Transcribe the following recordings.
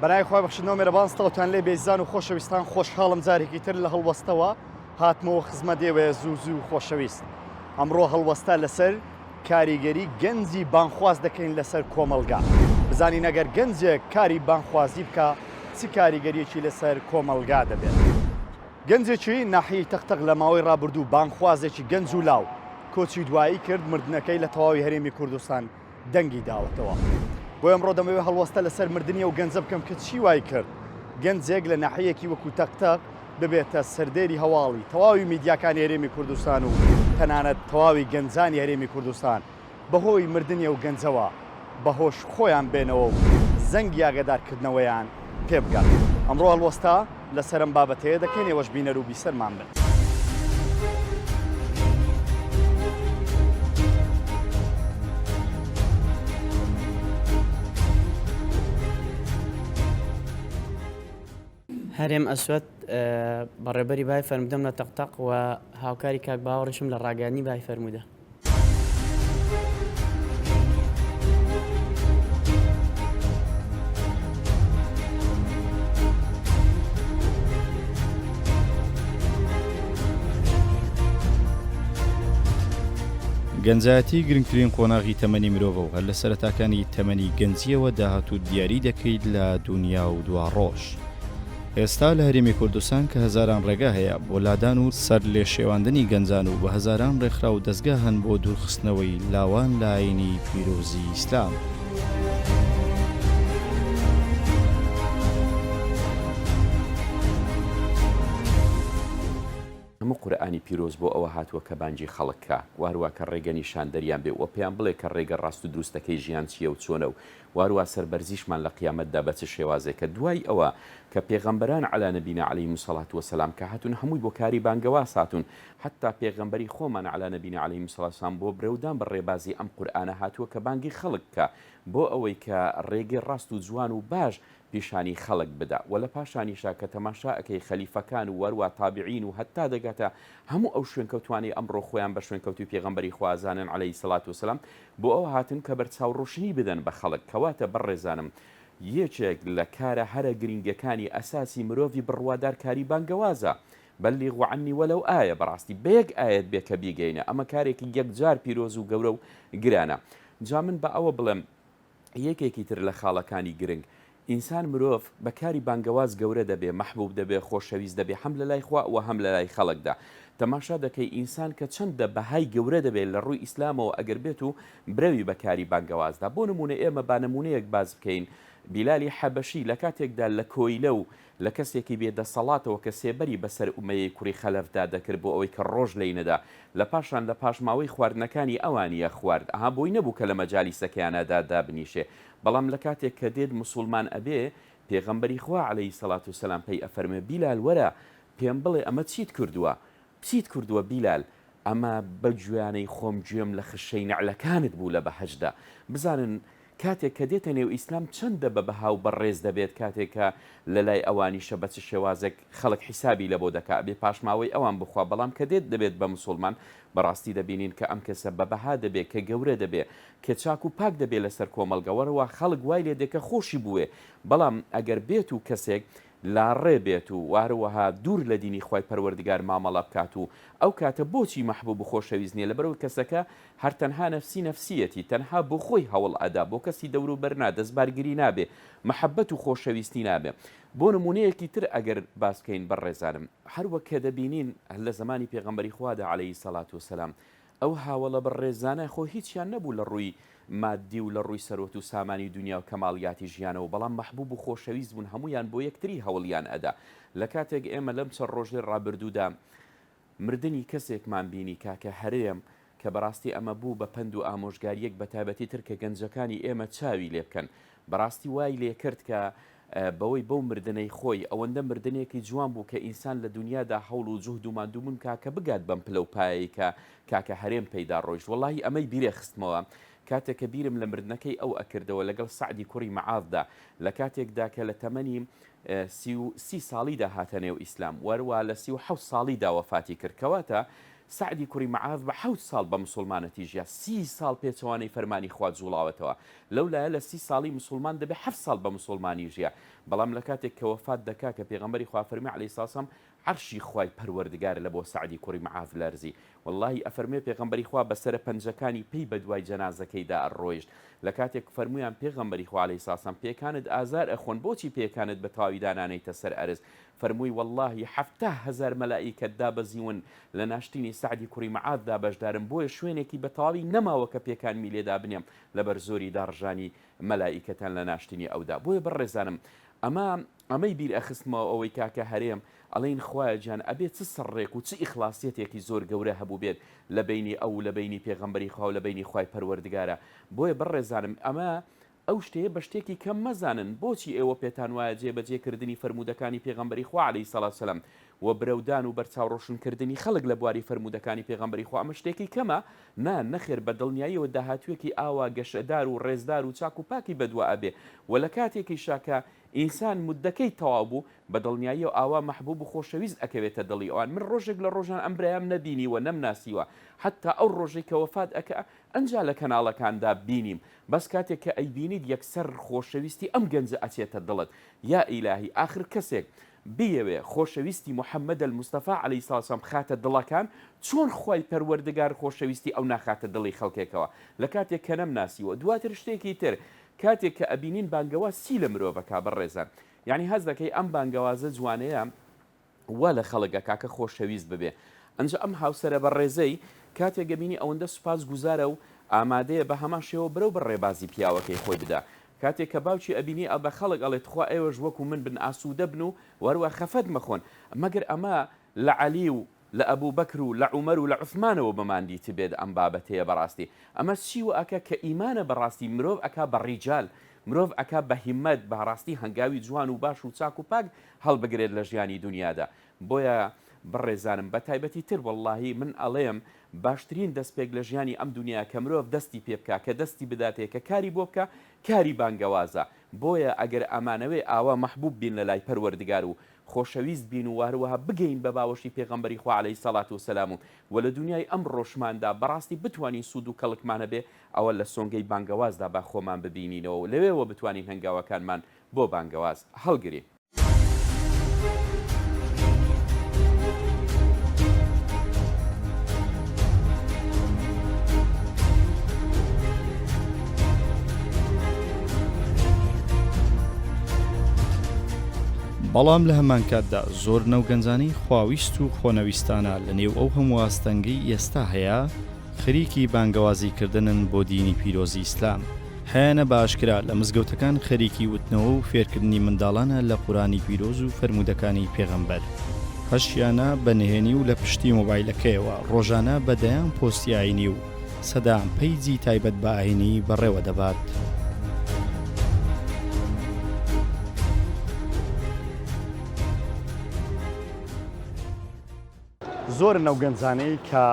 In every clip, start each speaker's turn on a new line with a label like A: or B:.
A: بەناوی خوای بەخشندەو مێرەبان سڵاوتان لێ بێ ئازیزان و خۆشەویستان خۆشحاڵم جارێکی تر لە هەڵوەستەوە هاتمەوە خزمەت ئێوەیە زوو زوو خۆشەویست ئەمڕۆ هەڵوەستە لەسەر کاریگەری گەنجی بانخواز دەکەین لەسەر کۆمەڵگا بزانین ئەگەر گەنجێک کاری بانخوازی بکا چ کاریگەریەکی لەسەر کۆمەڵگا دەبێت گەنجێکی ناحیەی تەقتەق لە ماوەی ڕابردوو بانخوازێکی گەنج و لاو کۆچی دوایی کرد مردنەکەی لە تەواوی هەرێمی کوردستان دەنگی داوەتەوە. بۆیە ئەمڕۆ دەمەوێت هەڵوەستە لەسەر مردنی ئەو گەنجە بکەم کە چی وای کرد گەنجێک لە ناحیەیەکی وەکو تەقتەق ببێتە سەردێری هەواڵی تەواوی میدیاکانی هەرێمی کوردستان و تەنانەت تەواوی گەنجانی هەرێمی کوردستان بەهۆی مردنی ئەو گەنجەوە بەهۆش خۆیان بێنەوە و زەنگی ئاگادارکردنەوەیان پێبگات. ئەمڕۆ هەڵوەستە لەسەر ئەم بابەتەیە دەکەین ئێوەش بینەر و بیسەرمان بن.
B: هەرێم ئەسوەد، بەڕێوبەری بای فەرموودەم لە تەقتەق و هاوکاری کاک باوەڕیشم لە ڕاگەیاندنی بای فەرموودە.
C: گەنجایەتی گرنگترین قۆناغی تەمەنی مرۆڤە و هەر لە سەرەتاکانی تەمەنی گەنجییەوە داهاتووت دیاری دەکەیت لە دونیا و دواڕۆژ. ئێستا لە هەرێمی کوردستان کە هەزاران ڕێگا هەیە بۆ لادان و سەرلێشێواندنی گەنجان و بە هەزاران ڕێکخراو و دەزگا هەن بۆ دوورخستنەوەی لاوان لە ئایینی پیرۆزی ئیسلام.
D: هەموو قورئانی پیرۆز بۆ ئەوە هاتووە کە بانگی خەڵک کا و هەروا کە ڕێگە نیشاندەریان بێ و پێیان بڵێ کە ڕێگە ڕاست و دروستەکەی ژیان چییە و چۆنە و واروا سەربەرزیشمان لە قیامەتدا بە چ شێوازێکە دوای ئەوە کە پێغەمبەران علی نبینا علیهم الصلوة والسلام کە هاتوون هەمووی بۆ کاری بانگەواز هاتوون حەتتا پێغەمبەری خۆمان علی نبینا علیهم الصلوة والسلام بۆ برەودان بە ڕێبازی ئەم قورئانە هاتووە کە بانگی خەڵک بکا بۆ ئەوەی کە ڕێگەی ڕاست و جوان و باش پیشانی خەڵک بدا وە لە پاشانیشا کە تەماشا ئەکەی خەلیفەکان و وەروا تابعین و هەتا دەگاتە هەموو ئەو شوێنکەوتوانەی ئەمڕۆ خۆیان بە شوێنکەوتوی پێغەمبەری خوا ئەزانن علیە سڵات وسلام بۆ ئەوە هاتن کە بەرچاو ڕوشنی بدەن بە خەڵک کەواتە بەڕێزانم یەکێک لە کارە هەرە گرینگەکانی ئەساسی مرۆڤی بڕوادار کاری بانگەوازە بلغوا عنی ولو آیە بەڕاستی بە یەک ئایەت بێ کە بیگەینە ئەمە کارێکی یەکجار پیرۆز و گەورە و گرانە جا من بە ئەوە بڵێم یەکێکی تر لە خاڵەکانی گرنگ، ئینسان مرۆڤ بە کاری بانگەواز گەورە دەبێ، مەحبوب دەبێ، خۆشەویست دەبێ هەم لە لای خوا وە هەم لە لای خەڵکدا. تەماشا دەکەی ئینسان کە چەندە بەهای گەورە دەبێ لە ڕووی ئیسلامەوە ئەگەر بێت و برەوی بە کاری بانگەوازدا. بۆ نموونە ئێمە با نموونەیەک باس بکەین، بیلالی حەبەشی لە کاتێکدا لە کۆیلە و لە کەسێکی بێ دەسەڵاتەوە کە سێبەری بەسەر ئومەیەی کوڕی خەلەفدا دەکرد بۆ ئەوەی کە ڕۆژ لێی نەدا لە پاشان لە پاشماوەی خواردنەکانی ئەوانی ئەخوارد ئەها بۆی نەبوو کە لە مەجالیسەکەیانادا دابنیشێ بەڵام لە کاتێک کە دێت موسوڵمان ئەبێ پێغەمبەری خوا علیە سەڵات و سەلام پێی ئەفەرموێ بیلال وەرە پێم بڵێ ئەمە چیت کردووە چیت کردووە بیلال ئەمە بە گوێیانەی خۆم گوێم لە خشەی نەعلەکانت بوو لە بەهەشتدا بزانن کاتێک کە دێتە نێو ئیسلام چەندە بە بەها و بە ڕێز دەبێت کاتێک کە لە لای ئەوانیشە بە چ شێوازێک خەڵک حیسابی لە بۆ دەکا ئەبێ پاشماوەی ئەوان بخوا بەڵام کە دێت دەبێت بە مسوڵمان بەڕاستی دەبینین کە ئەم کەسە بە بەها دەبێ کە گەورە دەبێ کە چاک و پاک دەبێ لەسەر کۆمەڵگە وەرەوە خەڵک وای لێ دێ کە خۆشی بوێ بەڵام ئەگەر بێت و کەسێک لاڕێ بێت و وهەروەها دوور لە دینی خوای پەروەردگار مامەڵە بکات و ئەو کاتە بۆچی مەحبوب و خۆشەویست نیە لەبەرئەوەی کەسەکە هەر تەنها نەفسی نەفسیەتی تەنها بۆ خۆی هەوڵ ئەدا بۆ کەسی دەورو بەر نا دەستبارگری نابێ مەحەبەت و خۆشەویستی نابێ بۆ نمونەیەکی تر ئەگەر باس بکەین بەڕێزانم هەر وەک کە دەبینین لە زەمانی پێغەمبەری خوادا علیە سەڵات وسلام ئەو هاوەڵە بەڕێزانە خۆ هیچیان نەبوو لە ڕووی ماددی و لە ڕووی سەروەت و سامانی دونیا و کەماڵیاتی ژیانەوە بەڵام مەحبوب و خۆشەویست بوون هەموویان بۆ یەکتری هەوڵیان ئەدا لە کاتێک ئێمە لەم چەند ڕۆژەی ڕابردوودا مردنی کەسێکمان بینی کاکە هەرێم کە بەڕاستی ئەمە بوو بە پەند و ئامۆژگاریەک بەتایبەتی تر کە گەنجەکانی ئێمە چاوی لێ بکەن بەڕاستی وای لێ کرد کە بەوەی بەو مردنەی خۆی ئەوەندە مردنێکی جوان بوو کە ئینسان لە دونیادا هەوڵ و جوهد و ماندووبوون بکا کە بگات بەم پلە و پایەی کە کاکە هەرێم پێیدا ڕۆیشت وەڵاهی ئەمەی بیرێ خستمەوە کاتێک کە بیرم لە مردنەکەی ئەو ئەکردەوە لەگەڵ سەعدی کوڕی مەعاذدا لە کاتێکدا کە لە تەمەنی 33 ساڵیدا هاتە نێو ئیسلام وەروا لە 37 ساڵیدا وەفاتی کرد کەواتە. سەعدی کوڕی مەعاذ بە حەوت ساڵ بە مسوڵمانەتی ژیا، سی ساڵ پێچەوانەی فەرمانی خوا جوڵاوەتەوە، لەو لایە لە سی ساڵی مسوڵمان دەبێ حەفت ساڵ بە مسوڵمانی ژیا، بەڵام لە کاتێک کە وەفات دەکا کە پێغەمبەری خوا فەرمی علیە الصلوە والسلام عەرشی خوای پەروەردگار لە بۆ سەعدی کوڕی مەعاذ لەرزی، وەڵڵاهی ئەفەرموێ پێغەمبەری خوا بە سەرە پەنجەکانی پێی بە دوای جەنازەکەیدا ئەڕۆیشت، لە کاتێک فەرموویان پێغەمبەری خوا علیە الصلوە والسلام پێکانت ئازار ئەخۆن بۆچی پێکانت بە تەواوی دانانێیتە سەر ئەرز، فەرمووی، وەڵڵاهی 70,000 مەلائیکەت دابەزیون لە ناشتینی سەعدی کوڕی مەعاذدا بەشدارن، بۆیە شوێنێکی بە تەواوی نەماوە کە پێکانمی لێ دابنێم لەبەر زۆری داڕژانی مەلائیکەتان لە ناشتنی ئەودا. بۆیە بەڕێزانم ئەمە ئەمەی بیر ئەخستمەوە ئەوەی کاکە هەرێم ئەڵێین خوایە گیان ئەبێ چ سڕێک و چ ئیخلاسیەتێکی زۆر گەورە هەبووبێت لە بەینی ئەو و لە بەینی پێغەمبەری خوا و لە بەینی خوای پەروەردگارا بۆیە بەڕێزانم ئەمە ئەو شتەیە بە شتێکی کەم مەزانن، بۆچی ئێوە پێتان وایە جێبەجێ کردنی فەرموودەکانی پێغەمبەری خوا علیە الصلوە والسلام و برەودان و بەرچاوڕۆشن کردنی خەڵک لە بواری فەرموودەکانی پێغەمبەری خوا ئەمە شتێکی کەمە؟ نا نەخێر بە دڵنیاییەوە داهاتوویەکی ئاوا گەشەدار و ڕێزدار و چاک و پاکی بەدوا ئەبێ وە لە کاتێکیشا کە ئینسان موددەکەی تەواو بوو بە دڵنیاییەوە ئاوا مەحبوب و خۆشەویست ئەکەوێتە دڵی ئەوان من ڕۆژێک لە ڕۆژان ئەم برایەم نەبینیوە نەمناسیوە حەتتا ئەو ڕۆژەی کە وەفات ئەکا ئەنجا لە کەناڵەکاندا بینیم بەس کاتێک کە ئەیبینیت یەکسەر خۆشەویستی ئەم گەنجە ئەچێتە دڵت یا ئیلاهی ئاخر کەسێک بیەوێ خۆشەویستی محمد المصطفی علیە الصلوە والسلام بخاتە دڵەکان چۆن خوای پەروەردگار خۆشەویستی ئەو ناخاتە دڵی خەڵکێکەوە لە کاتێک کە نەمناسیوە دواتر شتێکی تر کاتێک کە ئەبینین بانگەواز چی لە مرۆڤ ئەکا بەڕێزان یانی هەست دەکەی ئەم بانگەوازە جوانەیە وا لە خەڵک ئەکا کە خۆشەویست ببێ ئەنجا ئەم هاوسەرە بەڕێزەی کاتێک ئەبینی ئەوەندە سوپاس گوزارە و ئامادەیە بە هەمان شێوە برەو بە ڕێبازی پیاوەکەی خۆی بدا کاتێک کە باوکی ئەبینی ئە بە خەڵک ئەڵێ تخوا ئێوەش وەکو من بن ئاسوودە بن و وەروە خەفەت مەخۆن مەگەر ئەمە لە عەلی و لە ئەبوبەکر و لە عومەر و لە عوسمانەوە بمان دیتبێت ئەم بابەتەیە بەڕاستی ئەمە چی وا ئەکا کە ئیمانە بەڕاستی مرۆڤ ئەکا بە ڕیجال مرۆڤ ئەکا بە هیمەت بەڕاستی هەنگاوی جوان و باش و چاک و پاک هەڵبگرێت لە ژیانی دونیادا بۆیە بەڕێزانم بەتایبەتی تر وەڵاهی من ئەڵێم باشترین دەستپێک لە ژیانی ئەم دونیا کە مرۆڤ دەستی پێ بکا کە دەستی بداتێ کە کاری بۆ بکا کاری بانگەوازە بۆیە ئەگەر ئەمانەوێ ئاوا مەحبوب بین لەلای پەروەردگار و خۆشەویست بین و هەروەها بگەین بە باوەشی پێغەمبەری خوا علیە سەڵات و سەلام و وە لە دونیای ئەمڕۆشماندا بەڕاستی بتوانین سوود و کەڵکمان هەبێ ئەوە لە سۆنگەی بانگەوازدا با خۆمان ببینینەوە و لەوێوە بتوانین هەنگاوەکانمان بۆ بانگەواز هەڵگرین.
C: بەڵام لە هەمانکاتدا زۆر لەو گەنجانەی خواویست و خۆنەویستانە لە نێو ئەو هەموو ئاستەنگەی ئێستا هەیە خەریکی بانگەوازی کردنن بۆ دینی پیرۆزی ئیسلام، هەیانە بە ئاشکرا لە مزگەوتەکان خەریکی وتنەوە و فێرکردنی منداڵانە لە قورئانی پیرۆز و فەرموودەکانی پێغەمبەر، هەشیانە بە نهێنی و لە پشتی مۆبایلەکەیەوە ڕۆژانە بە دەیان پۆستی ئاینی و سەدان پەیجی تایبەت بە ئاینی بەڕێوە دەبات.
A: زۆرن ئەو گەنجانەی کە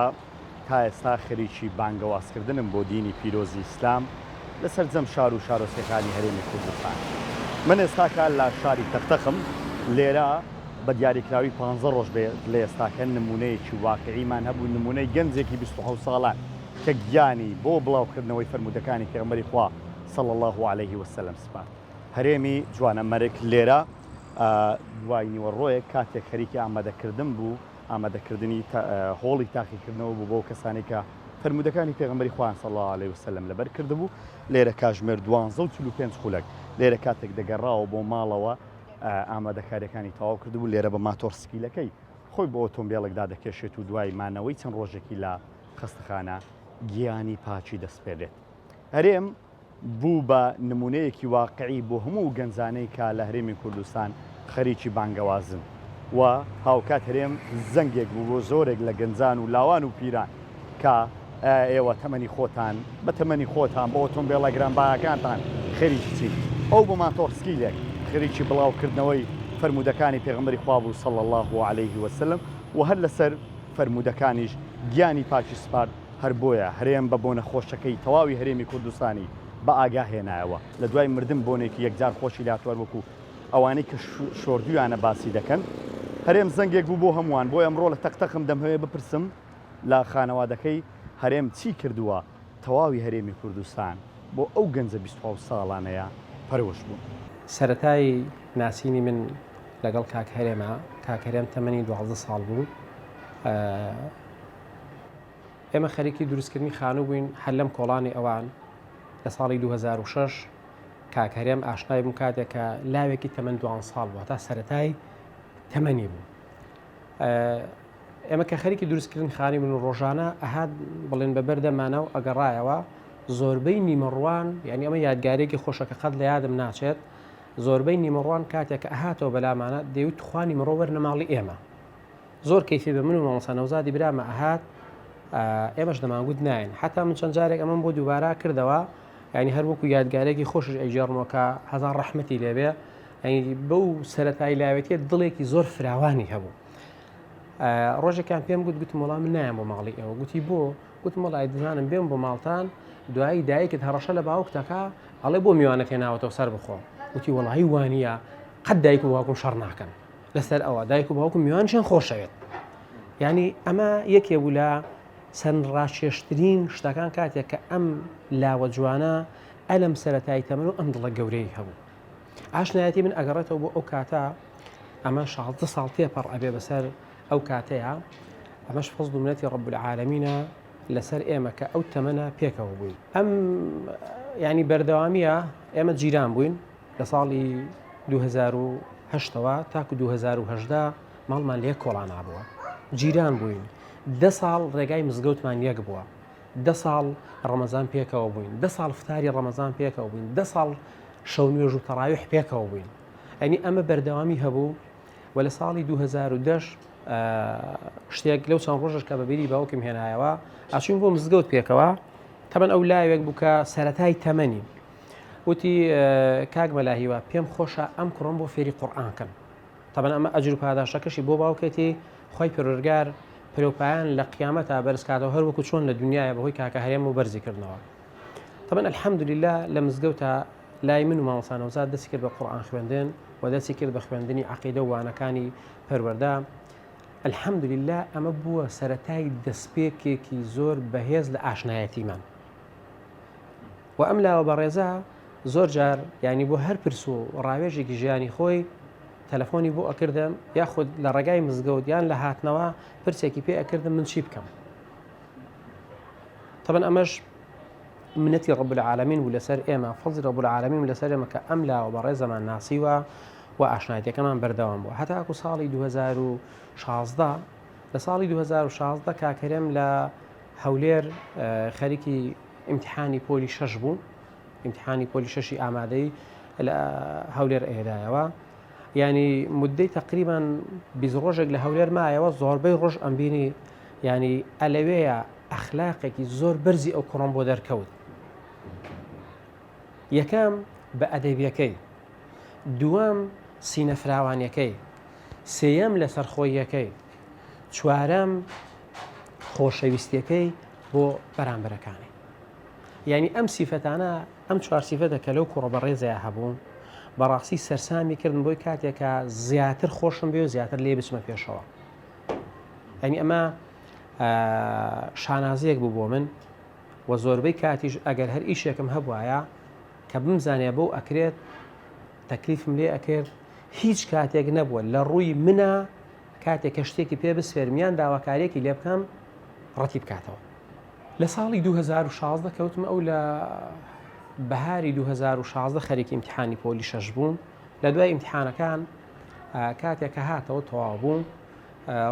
A: تا ئێستا خەریکی بانگەوازکردنن بۆ دینی پیرۆزی ئیسلام لە سەرجەم شار و شارۆچکەکانی هەرێمی کوردستان. من ئێستاکە لە شاری تەقتەقم، لێرە بە دیاریکراوی پانزە ڕۆژ بێ لە ئێستاکە نموونەیەکی واقیعیمان هەبوو، نموونەی گەنجێکی 27 ساڵان کە گیانی بۆ بڵاوکردنەوەی فەرموودەکانی پێغەمبەری خوا صلی اللە علیه وسلم سپارد. هەرێمی جوانەمەرگ لێرە دوای نیوەڕۆیەک کاتێک خەریکی ئامادەکردن بوو، ئامادەکردنی هۆڵی تاقیکردنەوە بوو بۆ کەسانی کە فەرموودەکانی پێغەمبەری خۆیان صلی اللە علیه وسلم لەبەر کردبوو، لێرە کاژمێر دوانزە و 45 خولەک لێرە کاتێک دەگەڕاوە بۆ ماڵەوە ئامادەکاریەکانی تەواو کردبوو، لێرە بە ماتۆڕسکیلەکەی خۆی بۆ ئۆتۆمبێڵێکدا دەکێشێت و دوای مانەوەی چەند ڕۆژێکی لە خەستەخانە گیانی پاکی دەسپێرێت. هەرێم بوو بە نموونەیەکی واقعی بۆ هەموو گەنجانەی کە لە هەرێمی کوردستان خەریکی بانگەوازن و هاوکات هەرێم زەنگێک بوو بۆ زۆرێک لە گەنجان و لاوان و پیران کە ئێوە تەمەنی خۆتان بە تەمەنی خۆتان بە ئۆتۆمبێڵە گرانبەهاکانتان خەریکی چین ئەو بە ماتۆڕسکیلێک خەریکی بڵاوکردنەوەی فەرموودەکانی پێغەمبەری خوا بوو صلی اللە علیه وسلم و هەر لەسەر فەرموودەکانیش گیانی پاکی سپارد هەر بۆیە هەرێم بە بۆنە خۆشەکەی تەواوی هەرێمی کوردستانی بە ئاگا هێنایەوە. لە دوای مردن بۆنێکی یەکجار خۆشی لاتوە هەر وەکو ئەوانەی کە شۆردوویانە باسی دەکەن. هەرێم زەنگێک بوو بۆ هەمووان. بۆیە ئەمڕۆ لە تەق تەقم دەمهەوێ بپرسم. لە خانەوادەکەی هەرێم چی کردووە تەواوی هەرێمی کوردستان بۆ ئەو گەنجە 27 ساڵانەیە پەرۆش بوون.
E: سەرەتای ناسینی من لەگەڵ کاک هەرێمە، کاک هەرێم تەمەنی 12 ساڵ بوو. ئێمە خەریکی دروستکردنی خانوو بووین هەر لەم کۆڵانی ئەوان لە ساڵی 2006 کاک هەرێم ئاشنای بووم کاتێک کە لاوێکی تەمەن دوان ساڵ بوو تا سەرەتای تەمەنی بوو. ئێمە کە خەریکی دروستکردن خانی بوون و ڕۆژانە ئەهات بڵێن بە بەردەمانە و ئەگەڕایەوە زۆربەی نیمەڕوان یعنی ئەمە یادگارێکی خۆشە کە قەت لە یادم ناچێت زۆربەی نیمەڕوان کاتێک کە ئەهاتەوە بەلامانە دەیوت تخوا نیمەڕۆ وەرنە ماڵی ئێمە زۆر کەیفی بە من و مامۆستا نەوزادی برامە ئەهات ئێمەش دەمانگوت ناین حتا من چەند جارێک ئەمەم بۆ دووبارە کردەوە یعنی هەر وەکو یادگارێکی خۆشش ئەیگێڕمەوە کە هەزار ڕەحمەتی لێبێ یعنی بەو سەرەتای لاوێتیە دڵێکی زۆر فراوانی هەبوو ڕۆژێکیان پێم گوت گوتم وەڵام من نایەم بۆ ماڵی ئێوە گوتی بۆ گوتم وەڵی دەزانم بێم بۆ ماڵتان دوایی دایکت هەڕەشە لە باوکتەکە ئەڵێ بۆ میوانەت هێناوەتەوە سەر بخۆ گوتی وەڵی وانە قەت دایک و باوکم شەڕ ناکەن لەسەر ئەوە دایک و باوکم میوانشیان خۆشەوێت یعنی ئەمە یەکێ بوو لە سەرنجڕاکێشترین شتەکان کاتێک کە ئەم لاوە جوانە ئەلم سەتایی تەمەن و ئەم دڵە گەورەی هەبوو ئاشنایەتی من ئەگەڕێتەوە بۆ ئەو کاتە ئەمە 16 ساڵ تێپەڕ ئەبێ بەسەر ئەو کاتەیە ئەمەش فەزڵ و منەتی ڕب العالمینە لەسەر ئێمە کە ئەو تەمەنە پێکەوە بووین ئەم ینی بەردەوامیە ئێمە جیران بووین لە ساڵی 2010ەوە تاکو 2010 ماڵمان لە یەک کۆڵانا بووە جیران بووین دە ساڵ ڕێگای مزگەوتمان یەک بووە دە ساڵ ڕەمەزان پێکەوە بووین دە ساڵ فتاری ڕەمەزان پێکەوە بووین دە ساڵ شەو نوێژ و تەڕاویح پێکەوە بووین ئەنی ئەمە بەردەوامی هەبوو و لە ساڵی 2010 شتێک لەو چەند ڕۆژش کە بەبیری باوکم هێنایەوە ئەچوین بۆ مزگەوت پێکەوە تەمەن ئەو لاوێک بوو کە سەتای تەمەنی وتی کاک مەلا هیوا پێم خۆشە ئەم کوڕم بۆ فێری قورئان کەم تەبەن ئەمە ئەجر و پاداشتەکەشی بۆ باوکێتی خوای پەروەردگار پلەوپایان لە قیامەتا بەرز کاتەوە هەر وەکو چۆن لە دنیاە بەهۆی کاکە هەرێم و بەرزی کردنەوە تەبەن الحمدلله لە مزگەوتا لای من و مامۆستا نەوزاد دەستی کرد بە قورئان خوێندن و دەستی کرد بە خوێندنی عەقیدە و وانەکانی پەروەردە الحمدلله ئەمە بووە سەرەتای دەستپێکێکی زۆر بەهێز لە ئاشنایەتیمان وە ئەم لاوە بەڕێزە زۆر جار یانی بۆ هەر پرس و ڕاوێژێکی ژیانی خۆی تەلەفۆنی بۆ ئەکردم یاخود لە ڕێگای مزگەوت یان لە هاتنەوە پرسێکی پێ ئەکردم من چی بکەم تەبەن ئەمەش منەتی ڕب العالمین بوو لەسەر ئێمە فەزی ڕب العالمین لەسەر ئێمە کە ئەم لاوە بەڕێزەمان ناسیوە و ئاشنایەتەکەمان بەردەوام بوو هەتاکو ساڵی 2016 لە ساڵی 2016 کاکەرێم لە هەولێر خەریکی ئیمتیحانی پۆلی شەش بوو ئیمتیحانی پۆلی شەشی ئامادەی لە هەولێر ئێدایەوە ینی مدەی تقریبان بیست ڕۆژێک لە هەولێر مایەوە زۆربەی ڕۆژ ئەمبینی ینی ئەلەوەیە ئەخلاقێکی زۆر بەرزی ئەو کوڕم بۆ دەرکەوت یەکەم بە ئەدەبیەکەی دووەم سینە فراوانیەکەی سێیەم لەسەرخۆییەکەی چوارەم خۆشەویستیەکەی بۆ بەرامبەرەکانی یعنی ئەم سیفەتانە ئەم چوار سیفەتە کە لەو کوڕە بەڕێزەیە هەبوو بەڕاستی سەرسامی کردم بۆی کاتێکە زیاتر خۆشم بێ و زیاتر لێ بچمە پێشەوە ئەنی ئەمە شانازیەک بوو بۆ من و زۆربەی کاتیش ئەگەر هەر ئیشێکم هەبواە کە بمزانێ بۆ ئەکرێت تەکلیفم لێ ئەکرد هیچ کاتێک نەبووە لە ڕووی منە کاتێک کە شتێکی پێ بسپێرم یان داواکاریەکی لێ بکەم ڕەتی بکاتەوە. لە ساڵی 2016 کەوتم ئەو لە بەهاری 2016 خەریکی ئیمتحانی پۆلی شەش بووم لە دوای ئیمتحانەکان کاتێک کە هاتەوە تەواو بوو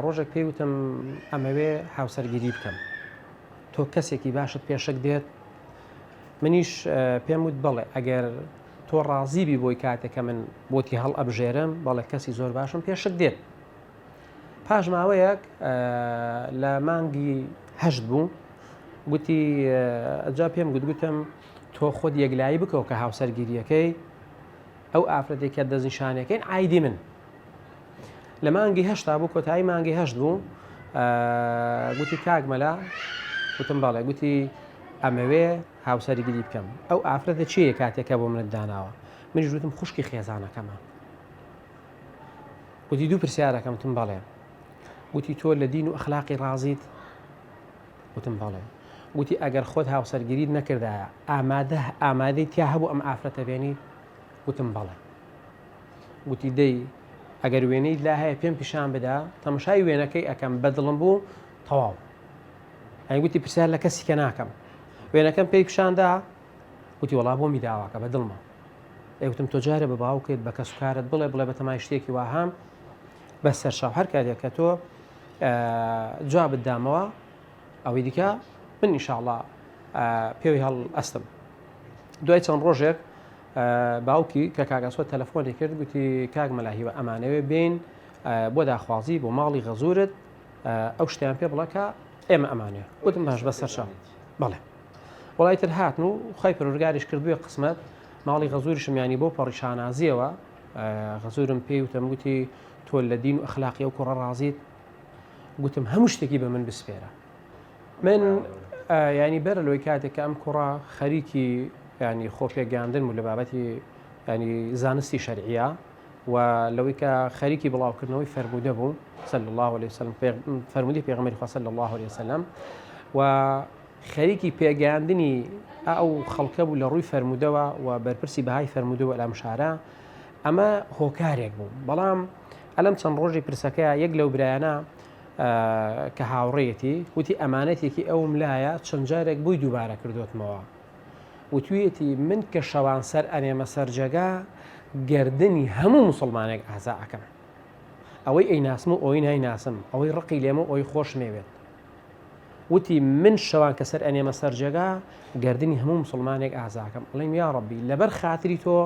E: ڕۆژێک پێی وتم ئەمەوێ هاوسەرگیری بکەم تۆ کەسێکی باشت پێشک دێت منیش پێم وت بەڵێ ئەگەر تۆ ڕازی بی بۆی کاتێک کە من بۆتی هەڵ ئەبژێرم بەڵێ کەسی زۆر باشم پێشک دێت پاش ماوەیەک لە مانگی هەشت بوو گوتی ئەجا پێم گوت گوتم تۆ خۆت یەکلایی بکەوە کە هاوسەرگیریەکەی ئەو ئافرەتێک کە دەستنیشانەکەین ئایدی من لە مانگی هەشتا بوو کۆتایی مانگی هەشت بوو گوتی کاک مەلا گوتم بەڵێ گوتی ئەمەوێ هاوسەرگیری بکەم ئەو ئافرەتە چییە کاتێکە بۆ منت داناوە منیش وتم خوشکی خێزانەکەمە گوتی دوو پرسیارەکەم تم بەڵێ گوتی تۆ لە دین و ئەخلاقی ڕازیت؟ وتم بەڵێ. گوتی ئەگەر خۆت هاوسەرگیریت نەکردایە ئامادە ئامادەی تیا هەبوو ئەم ئافرەتە بێنیت؟ وتم بەڵێ. گوتی دەی ئەگەر وێنەیت لا هەیە پێم پیشان بدە، تەمەشای وێنەکەی ئەکەم بەدڵم بوو تەواو. ئەی گوتی پرسیار لە کەسی کە ناکەم. وێنەکەم پێی پیشاندا گوتی وەڵا بۆمی داواکە بە دڵمە. ئەی وتم تۆ جارێ بە باوکت بە کەسوکارت بڵێ بڵێ بەتەمای شتێکی واهام بە سەرچاو هەر کاتێک کە تۆ جوابت دامەوە ئەوەی دیکە من ئینشاءڵا پێوی هەڵ ئەستم دوای چەند ڕۆژێک باوکی کە کاگاسۆ تەلەفۆنی کرد گوتی کاک مەلاهیوە ئەمانەوێ بین بۆ داخوازی بۆ ماڵی غەزورت ئەو شتیان پێ بڵێ کە ئێمە ئەمانێ وتم باش بە سەرچاو بەڵێ وڵی تر هاتن و خی پەروەردگاریش کردووە قسمەت ماڵی غەزوریشم ینی بۆ پەڕی شانازیەوە غەزورم پێی وتم گوتی تۆ لە دین و ئەخلاقی ئەو کوڕە ڕازیت گوتم هەموو شتێکی بە من بسپێرە من ینی بەر لەوەی کاتێک کە ئەم کوڕە خەریکی ینی خۆ پێگەاندن و لە بابەتی ینی زانستی شەرعە و لەوەی کە خەریکی بڵاوکردنەوەی فەرموودە بوو صلی الله عليه وسلم فەرموودەی پێغەمبەری خوا صلی الله عليه وسلم و خەریکی پێگەیاندنی ئەو خەڵکە بوو لە ڕووی فەرموودەوە و بەرپرسی بەهای فەرموودەوە لەم شارە ئەمە هۆکارێک بوو بەڵام ئەلم چەند ڕۆژی پرسەکەیە یەک لەو برایانە کە هاوڕێیەتی وتی ئەمانەتێکی ئەوم لایە چەند جارێک بۆی دووبارە کردوتمەوە وتویەتی من کە شەوان سەر ئەنێمە سەر جێگا گەردنی هەموو موسڵمانێک ئازا ئەکەم ئەوەی ئەیناسم و ئەوی نایناسم ئەوەی ڕقی لێمە و ئەوی خۆشمەوێت وتی من شەوان کە سەر ئەنێمە سەر جێگا گردنی هەموو مسلمانێک ئازاکەم ئەڵێم یا ڕەبی لەبەر خاتری تۆ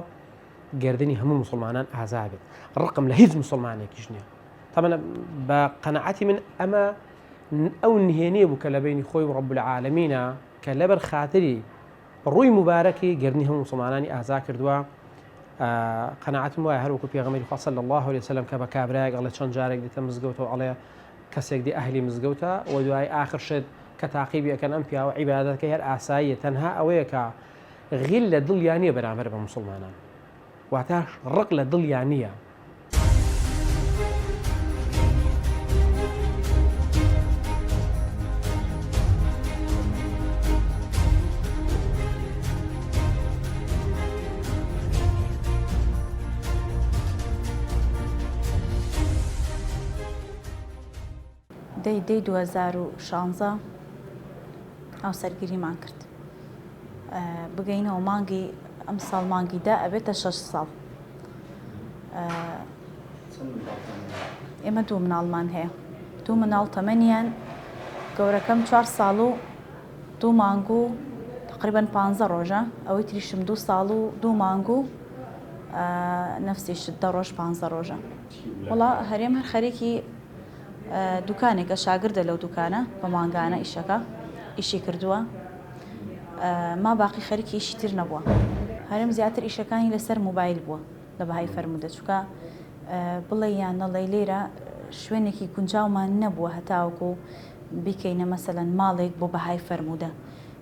E: گردنی هەموو مسلمانان ئازا بێت ڕقم لە هیچ مسلمانێکیش نییە تەمەە بە قەنەعەتی من ئەمە ئەو نهێنیە بوو کە لە بینی خۆی و ڕب العالمینە کە لەبەر خاتری ڕووی موبارەکی گەردنی هەموو موسڵمانانی ئازا کردووە قەناعەتم وایە هەروەکو پێغەمبەری خوا صلی الله علیه وسلم کە بە کابرایەک ئەڵێ چەند جارێک دێتە مزگەوتەوە ئەڵێ کەسێک دی ئەهلی مزگەوتە و دوای ئاخر شت کە تاقیبی ئەکەن ئەم پیاوە عیبادەتەکەی هەر ئاساییە تەنها ئەوەیە کە غیل لە دڵیا نییە بەرامبەر بە موسڵمانان واتە ڕق لە دڵیا نییە.
F: دەی دەی 2016 هاوسەرگیریمان کرد بگەینەوە مانگی ئەمساڵ مانگی دە ئەبێتە شەش ساڵ ئێمە دوو مناڵمان هەیە دوو مناڵ تەمەنیان گەورەکەم چوار ساڵ و دوو مانگ و تقریبا پ ڕۆژە ئەوەی تریشم دوو ساڵ و دوو مانگ و نفسیش دە ڕۆژ پ ڕۆژە وڵا هەرێم هەر خەرێکی دوکانێکە شاگردە لەو دوکانە بە مانگانە ئیشەکە ئیشی کردووە ما باقی خەریکی ئیشی تر نەبووە هەرێم زیاتر ئیشەکانی لەسەر موبایل بووە لە بەهای فەرموودە چونکە بڵێ یان نەڵێ لێرە شوێنێکی گونجاومان نەبووە هەتاوەکو بیکەینە مەسەلەن ماڵێک بۆ بەهای فەرموودە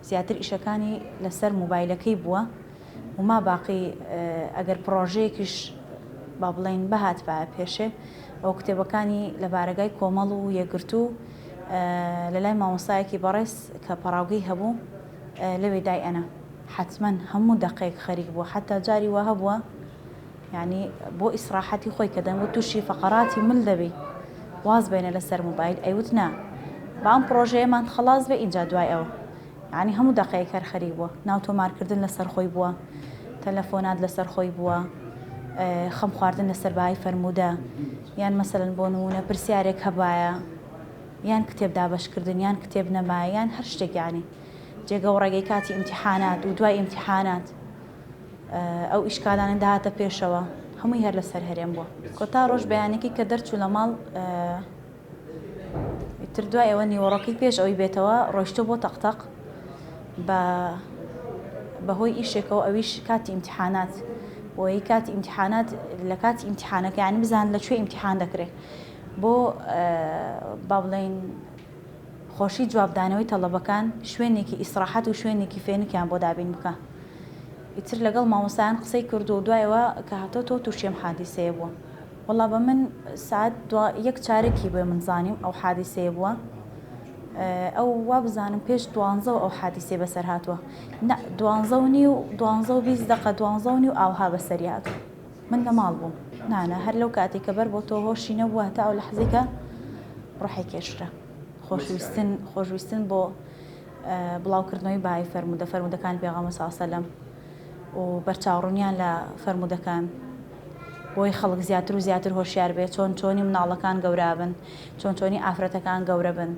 F: زیاتر ئیشەکانی لەسەر موبایلەکەی بووە و ما باقی ئەگەر پڕۆژەیەکیش با بڵێین بهاتبایە پێشێ ئەو کتێبەکانی لە بارەگای کۆمەڵ و یەکگرتوو لە لای مامۆستایەکی بەڕێز کە پەڕاوگەی هەبوو لەوێ دای ئەنا حەتمەن هەموو دەقەیەک خەریک بووە حەتا جاری وا هەبووە یعنی بۆ ئیسراحەتی خۆی کە دەنگوت تووشی فەقەراتی مل دەبی واز بێنە لەسەر موبایل ئەیوت نا با ئەم پڕۆژەیەمان خەڵاس بێ ئینجا دوای ئەوە یەعنی هەموو دەقەیەک هەر خەریک بووە ناو تۆمارکردن لەسەر خۆی بووە تەلەفۆنات لەسەر خۆی بووە خەم خواردن لەسەر بای فەرموودە یان مەسەلەن بۆ نموونە پرسیارێک هەبایە یان کتێب دابەشکردن یان کتێب نەمایە یان هەر شتێک یانی جێگە و ڕێگەی کاتی ئیمتیحانات و دوای ئیمتیحانات ئەو ئیشکالانە دەهاتە پێشەوە هەمووی هەر لەسەر هەرێم بووە کۆتا ڕۆژ بەیانەکەی کە دەرچوو لە ماڵ ئیتر دوای ئەوە نیوەڕۆکەی پێش ئەوی بێتەوە ڕۆیشتۆ بۆ تەقتەق بە بەهۆی ئیشێکەوە ئەویش کاتی ئیمتحانات بۆیە کاتی ئیمتحانات لە کاتی ئیمتحانەکە یانی بزان لە کوێ ئیمتحان دەکرێت بۆ با بڵێین خۆشی جوابدانەوەی تەڵەبەکان شوێنێکی ئیسراحەت و شوێنێکی فێنکیان بۆ دابین بکە ئیتر لەگەڵ مامۆستایان قسەی کرد و دوایەوە کە هاتۆ تۆ تووشی ئەم حادیسەیە بووە وەڵا بە من سەعات دوا یەک چارەکی بووێ من زانیم ئەو حادیسەیە بووە. ئەو وابزانم پێش دوانزەوە ئەو حادیسەی بەسەر هاتووە نا دوانزە و نیو دوانزە و 20 دقە دوانزە و نیو ئاوها بەسەری هاتوو من لە ماڵ بووم نانە هەر لەو کاتێک کە بەر بۆ تۆ هۆشی نەبووە هەتا ئەو لەحزەی کە ڕۆحی کێشرا خۆشویستن خۆشویستن بۆ بڵاوکردنەوەی بای فەرموودە فەرموودەکانی پێغەمبەر صلی الله علیه و سلم و بەرچاوڕوونیان لە فەرموودەکان بۆی خەڵک زیاتر و زیاتر هۆشیار بێت چۆن چۆنی مناڵەکان گەورە بن چۆن چۆنی ئافرەتەکان گەورە بن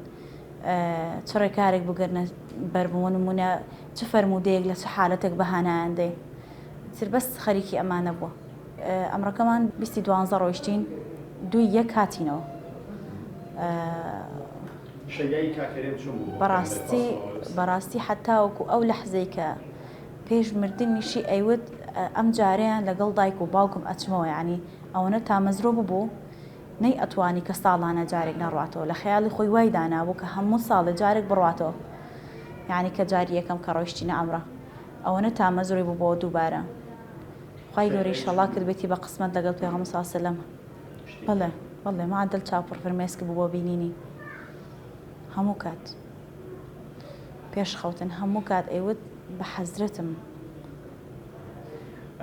F: چ ڕێکارێک بگرنە بەر بۆ نمونە چ فەرموودەیەک لە چ حالەتێک بەهانایان دێ تر بەس خەریکی ئەمانە بووە ئەمڕەکەمان بیستی دوانزە ڕۆیشتین دووی یەک هاتینەوە بەڕاستی بەڕاستی حتاوەکو ئەو لەحزەی کە پێش مردنیشی ئەیوت ئەم جارەیان لەگەڵ دایک و باوکم ئەچمەوە یانی ئەوەنە تامەزرۆ ببوو نەی ئەتوانی کە ساڵانە جارێک نەڕواتەوە لە خەیاڵی خۆی وای دانابوو کە هەموو ساڵێ جارێک بڕواتەوە یانی کە جاری یەکەم کە ڕۆیشتینە عەمرە ئەوەنە تامەزرۆی بوو بۆ دووبارە خوای گەورە ئیشەڵا کردبێتی بە قسمەت لەگەڵ پێغەمبەر صلی الله علیه و سلم بەڵێ بەڵێ معدل چاو پڕ فرمێسک بوو بۆ بینینی هەموو کات پێش خەوتن هەموو کات ئەیوت بە حەزرەتم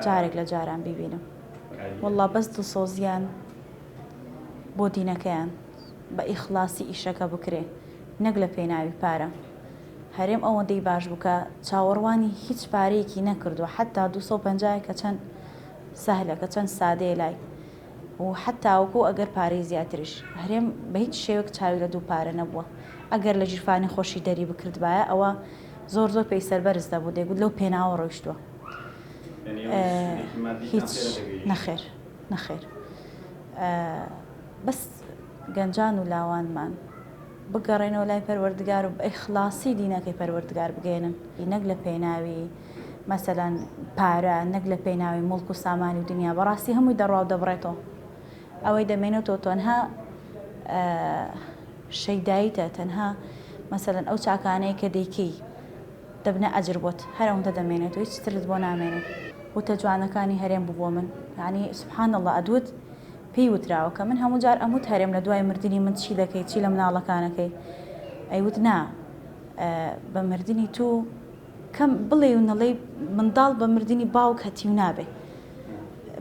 F: جارێک لە جاران بیبینم واللە بەس دڵسۆزیان بۆ دینەکەیان بە ئیخلاسی ئیشەکە بکرێ نەک لە پێناوی پارە هەرێم ئەوەندەی باش بوو کە چاوەڕوانی هیچ پارەیەکی نەکردووە حتا 250 کە چەند سەهلە کە چەند سادەیە لای و حەتاوەکو ئەگەر پارەی زیاتریش. هەرێم بە هیچ شێوەیەک چاوی لە دوو پارە نەبووە. ئەگەر لە ژیرفانی خۆشی دەری بکردبایە ئەوە زۆر زۆر پێی سەربەرز دەبوو دەیگوت لەو پێناوە ڕۆیشتووە. هیچ نەخێر نەخێر. بەس گەنجان و لاوانمان بگەڕێنەوە لای پەروەردگار و بە ئیخلاسی دینەکەی پەروەردگار بگەیەنن نەک لە پێناوی مەسەلەن پارە نەک لە پێناوی موڵک و سامانی و دنیا بەڕاستی هەمووی دەڕوا و دەبڕێتەوە ئەوەی دەمێنێتەوە تەنها شەیداییتە تەنها مەسەلەن ئەو چاکانەیە کە دەیکەی دەبنە ئەجر بۆت هەر ئەوەندە دەمێنێتەوە هیچ ترت بۆ نامێنێت وتە جوانەکانی هەرێم بوو بۆ من یعنی سبحان اللە ئەدوت پێی وتراوە کە من هەموو جار ئەموت هەرێم لە دوای مردنی من چی دەکەی چی لە مناڵەکانەکەی ئەیوت نا بە مردنی تو کەم بڵێی و نەڵێی منداڵ بە مردنی باوک هەتیو نابێ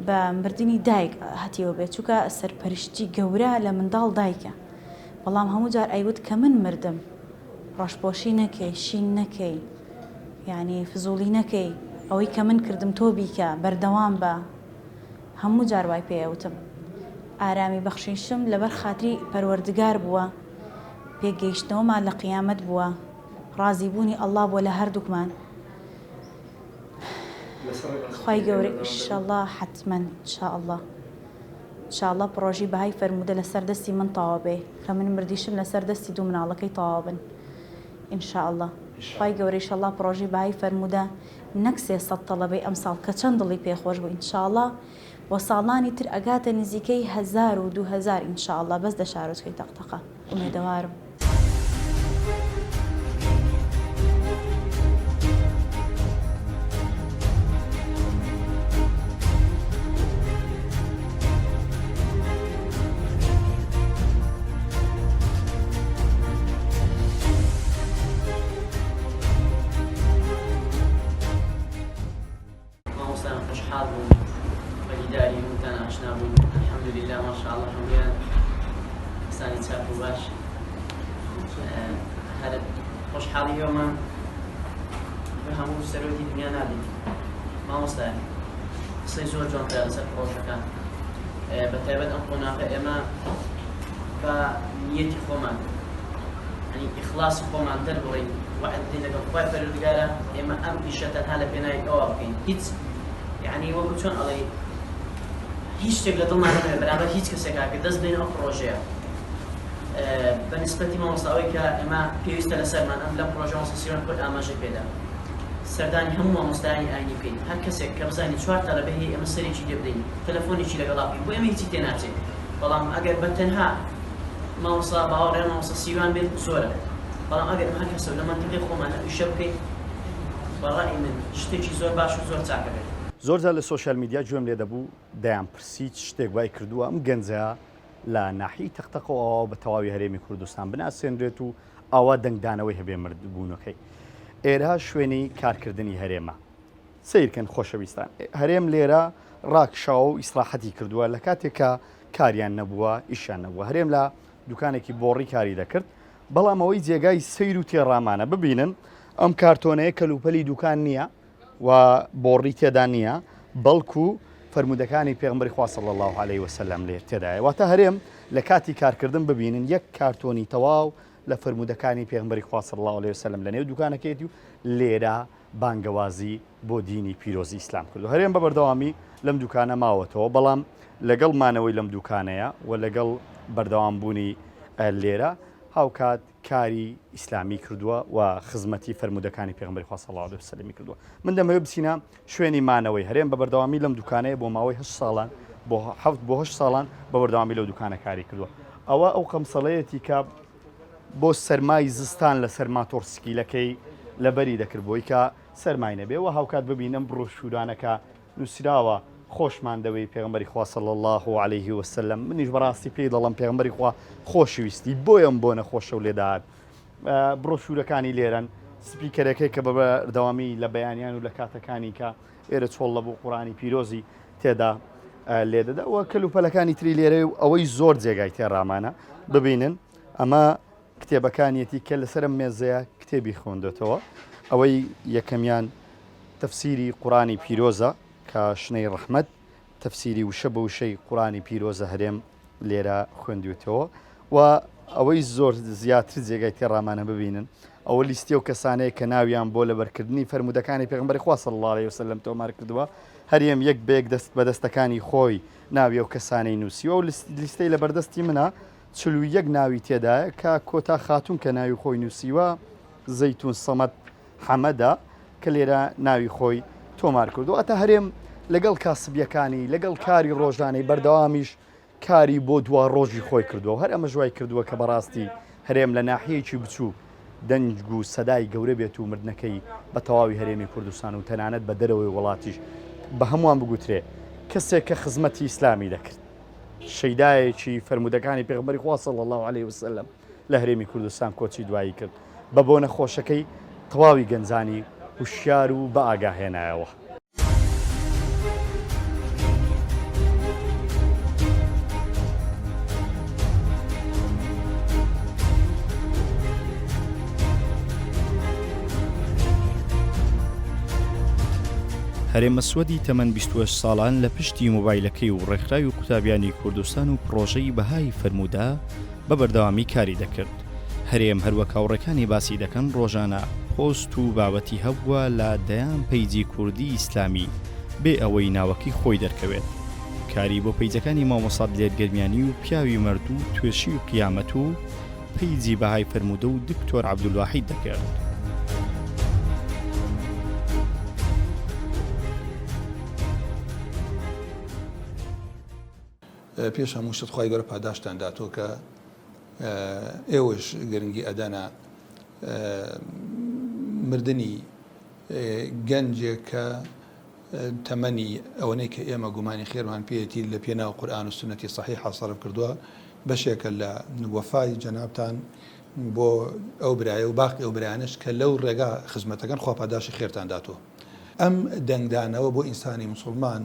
F: بە مردنی دایک هەتیوە بێت چونکە سەرپەرشتی گەورە لە منداڵ دایکە بەڵام هەموو جار ئەیوت کە من مردم ڕەشپۆشی نەکەی شین نەکەی یعنی فزوڵی نەکەی ئەوەی کە من کردم تۆ بیکە بەردەوام بە هەموو جار وای پێ ئەوتم ئارامی بەخشینشم لەبەر خاتری پەروەردگار بووە پێگەیشتنەوەمان لە قیامەت بووە ڕازی بوونی اللە بووە لە هەردووکمان خوای گەورە ئیشەڵا حەتمەن ان شاء اللە ان شاء اللە پڕۆژەی بەهای فەرموودە لەسەر دەستی من تەواو بێ کە من مردیشم لەسەر دەستی دوو مناڵەکەی تەواو بن ان شاء اللە خوای گەورە ئیشەڵا پڕۆژەی بەهای فەرموودە نەک 300 تەڵەبەی ئەمساڵ کە چەند دڵی پێخۆش بوو ان شاء اللە بۆ ساڵانی تر ئەگاتە نزیکەی هەزار و 2000 ان شاء اللە بەس لە شارۆچکەی تەقتەقە ئومێدەوارم.
B: مامۆستایان خۆشحاڵ بووم بە دیداری هەمووتان ئاشنا بووین الحمدللە ما شاء الله هەموویان کەسانی چاک و باش هەر خۆشحاڵی ئێوەمان بە هەموو سەرۆکی دنیا نابێت مامۆستایان قسەی زۆر جوان کرا لەسەر پڕۆژەکان بە تایبەت ئەم قۆناغە ئێمە بە نیەتی خۆمان یعنی ئیخلاصی خۆمان دەربڕین وعد بدەین لەگەڵ خوای پەروەردگارا ئێمە ئەم ئیشە تەنها لە پێناوی ئەوە بکەین هیچ یعنی وەکو چۆن ئەڵێ هیچ شتێک لە دڵمان نەبێ بەرامبەر هیچ کەسێک کە دەست بێن ئەو پڕۆژەیە بە نسبەتی مامۆستا ئەوەی کە ئێمە پێویستە لەسەرمان ئەم لەم پڕۆژە مامۆستا سیروان خۆی ئاماژەی پێدا سەردانی هەموو مامۆستایانی ئاینی بکەین هەر کەسێک کە بزانین چوار تەلەبە هەیە ئێمە سەرێکی لێ بدەین تەلەفۆنێکی لەگەڵا بکەین بۆ ئێمە هیچی تێناچێت بەڵام ئەگەر بە تەنها مامۆستا باوەڕ یان مامۆستا سیروان بێت زۆرە بەڵام ئەگەر هەر کەسە لە مەنتیقی خۆمان ئەو ئیشە بکەین بە ڕەئی من شتێکی زۆر باش و زۆر چاکە بێت.
A: زۆر جار لە سۆشیال میدیا گوێم لێ دەبوو دەیان پرسی چ شتێک وای کردووە ئەم گەنجە لە ناحیەی تەقتەقەوە بە تەواوی هەرێمی کوردستان بناسێنرێت و ئاوا دەنگدانەوەی هەبێ مردبوونەکەی. ئێرە شوێنی کارکردنی هەرێمە. سەیرکەن خۆشەویستان هەرێم لێرە ڕاکشاوە و ئیسراحەتی کردووە لە کاتێک کە کاریان نەبووە ئیشیان نەبووە هەرێم لە دوکانێکی بۆڕی کاری دەکرد بەڵام ئەوەی جێگای سەیر و تێڕامانە ببینن ئەم کارتۆنەیە کەلوپەلی دوکان نییە و بۆڕی تێدا نییە بەڵکو فەرموودەکانی پێغمبەری خوا صلی الله علیه وسلم لێ تێدایە واتە هەرێم لە کاتی کارکردن ببینن یەک کارتۆنی تەواو لە فەرموودەکانی پێغمبەری خوا صلی الله علیه وسلم لە نێو دوکانەکەیەتی و لێرە بانگەوازی بۆ دینی پیرۆزی ئیسلام کردو هەرێم بە بەردەوامی لەم دوکانە ماوەتەوە بەڵام لەگەڵ مانەوەی لەم دوکانەیە و لەگەڵ بەردەوام بوونی لێرە هاوکات کاری ئیسلامی کردووە و خزمەتی فەرموودەکانی پێغەمبەری خوا صلی اللە علیه وسلم کردووە. من دەمەوێت بچینە شوێنی مانەوەی هەرێم بە بەردەوامی لەم دوکانەیە بۆ ماوەی هەشت ساڵان بۆ حەوت بۆ هەشت ساڵان بە بەردەوامی لەو دوکانە کاری کردووە. ئەوە ئەو قەمسەڵەیەتی کە بۆ سەرمای زستان لەسەر ماتۆڕسکیلەکەی لەبەری دەکرد بۆی کە سەرمای نەبێ و هاوکات ببینم بڕۆشورانە کە نووسراوە خۆشمان دەوێی پێغەمبەری خوا صلی اللە علیه وسلم منیش بەڕاستی پێی دەڵێم پێغەمبەری خوا خۆشویستی بۆیە ئەم بۆنە خۆشە و لێدەهات بڕۆشورەکانی لێرەن سپیکەرەکەی کە بە بەردەوامی لە بەیانیان و لە کاتەکانی کە ئێرە چۆڵ لەبوو قورانی پیرۆزی تێدا لێدەدا و کەلوپەلەکانی تری لێرە و ئەوەی زۆر جێگای تێڕامانە ببینن ئەمە کتێبەکانیەتی کە لەسەرم مێزەیە کتێبی خوێندێتەوە ئەوەی یەکەمیان تەفسیری قورانی پیرۆزە کە شنەی ڕەحمەت تەفسیری وشە بە وشەی قورانی پیرۆزە هەرێم لێرە خوێندوێتەوە و ئەوەی زۆر زیاتر جێگای تێڕامانە ببینن ئەوە لیستی ئەو کەسانەیە کە ناویان بۆ لەبەرکردنی فەرموودەکانی پێغەمبەری خوا صلی اللە علیه وسلم تۆمار کردووە هەرێم یەک بە یەک دەست بە دەستەکانی خۆی ناوی ئەو کەسانەی نووسیوە ئەو لیستەی لەبەردەستی منە 41 ناوی تێدایە کە کۆتا خاتوون کە ناوی خۆی نووسیوە زەیتون سەمەد حەمەدە کە لێرە ناوی خۆی تۆمار کردووە. واتە هەرێم لەگەڵ کاسبییەکانی، لەگەڵ کاری ڕۆژانەی بەردەوامیش کاری بۆ دواڕۆژی خۆی کردووە و هەر ئەمەش وای کردووە کە بەڕاستی هەرێم لە ناحیەیەکی بچووک دەنگ و سەدای گەورە بێت و مردنەکەی بە تەواوی هەرێمی کوردستان و تەنانەت بە دەرەوەی وڵاتیش بە هەمووان بگوترێ کەسێک کە خزمەتی ئیسلامی دەکرد شەیدایەکی فەرموودەکانی پێغەمبەری خوا صلی اللە علیه وسلم لە هەرێمی کوردستان کۆچی دوایی کرد، بە بۆنە خۆشەکەی تەواوی گەنجانی هوشیار و بە ئاگا هێنایەوە.
C: هەرێم مەسوەدی تەمەن 28 ساڵان لە پشتی مۆبایلەکەی و ڕێکخراوی قوتابیانی کوردستان و پڕۆژەی بەهای فەرموودە بە بەردەوامی کاری دەکرد. هەرێم هەروەک هاوڕێکانی باسی دەکەن ڕۆژانە پۆست و بابەتی هەبووە لە دەیان پەیجی کوردی ئیسلامی بێ ئەوەی ناوەکەی خۆی دەرکەوێت. کاری بۆ پەیجەکانی مامۆستا دلێر گەرمیانی و پیاوی مەرد و توێشی قیامەت و پەیجی بەهای فەرموودە و دکتۆر عەبدولواحید دەکرد.
G: پێش هەموو شت خوای گەورە پاداشتان داتەوە کە ئێوەش گرنگی ئەدەنە مردنی گەنجێک کە تەمەنی ئەوەنەی کە ئێمە گومانی خێرمان پێیەتی لە پێناو قورئان و سوننەتی سەحیحا سەرف کردووە بەشێکە لە وەفای جەنابتان بۆ ئەو برایە و باقی ئەو برایانەش کە لەو ڕێگا خزمەتەکەن خوا پاداشی خێرتان داتەوە ئەم دەنگدانەوە بۆ ئینسانی موسڵمان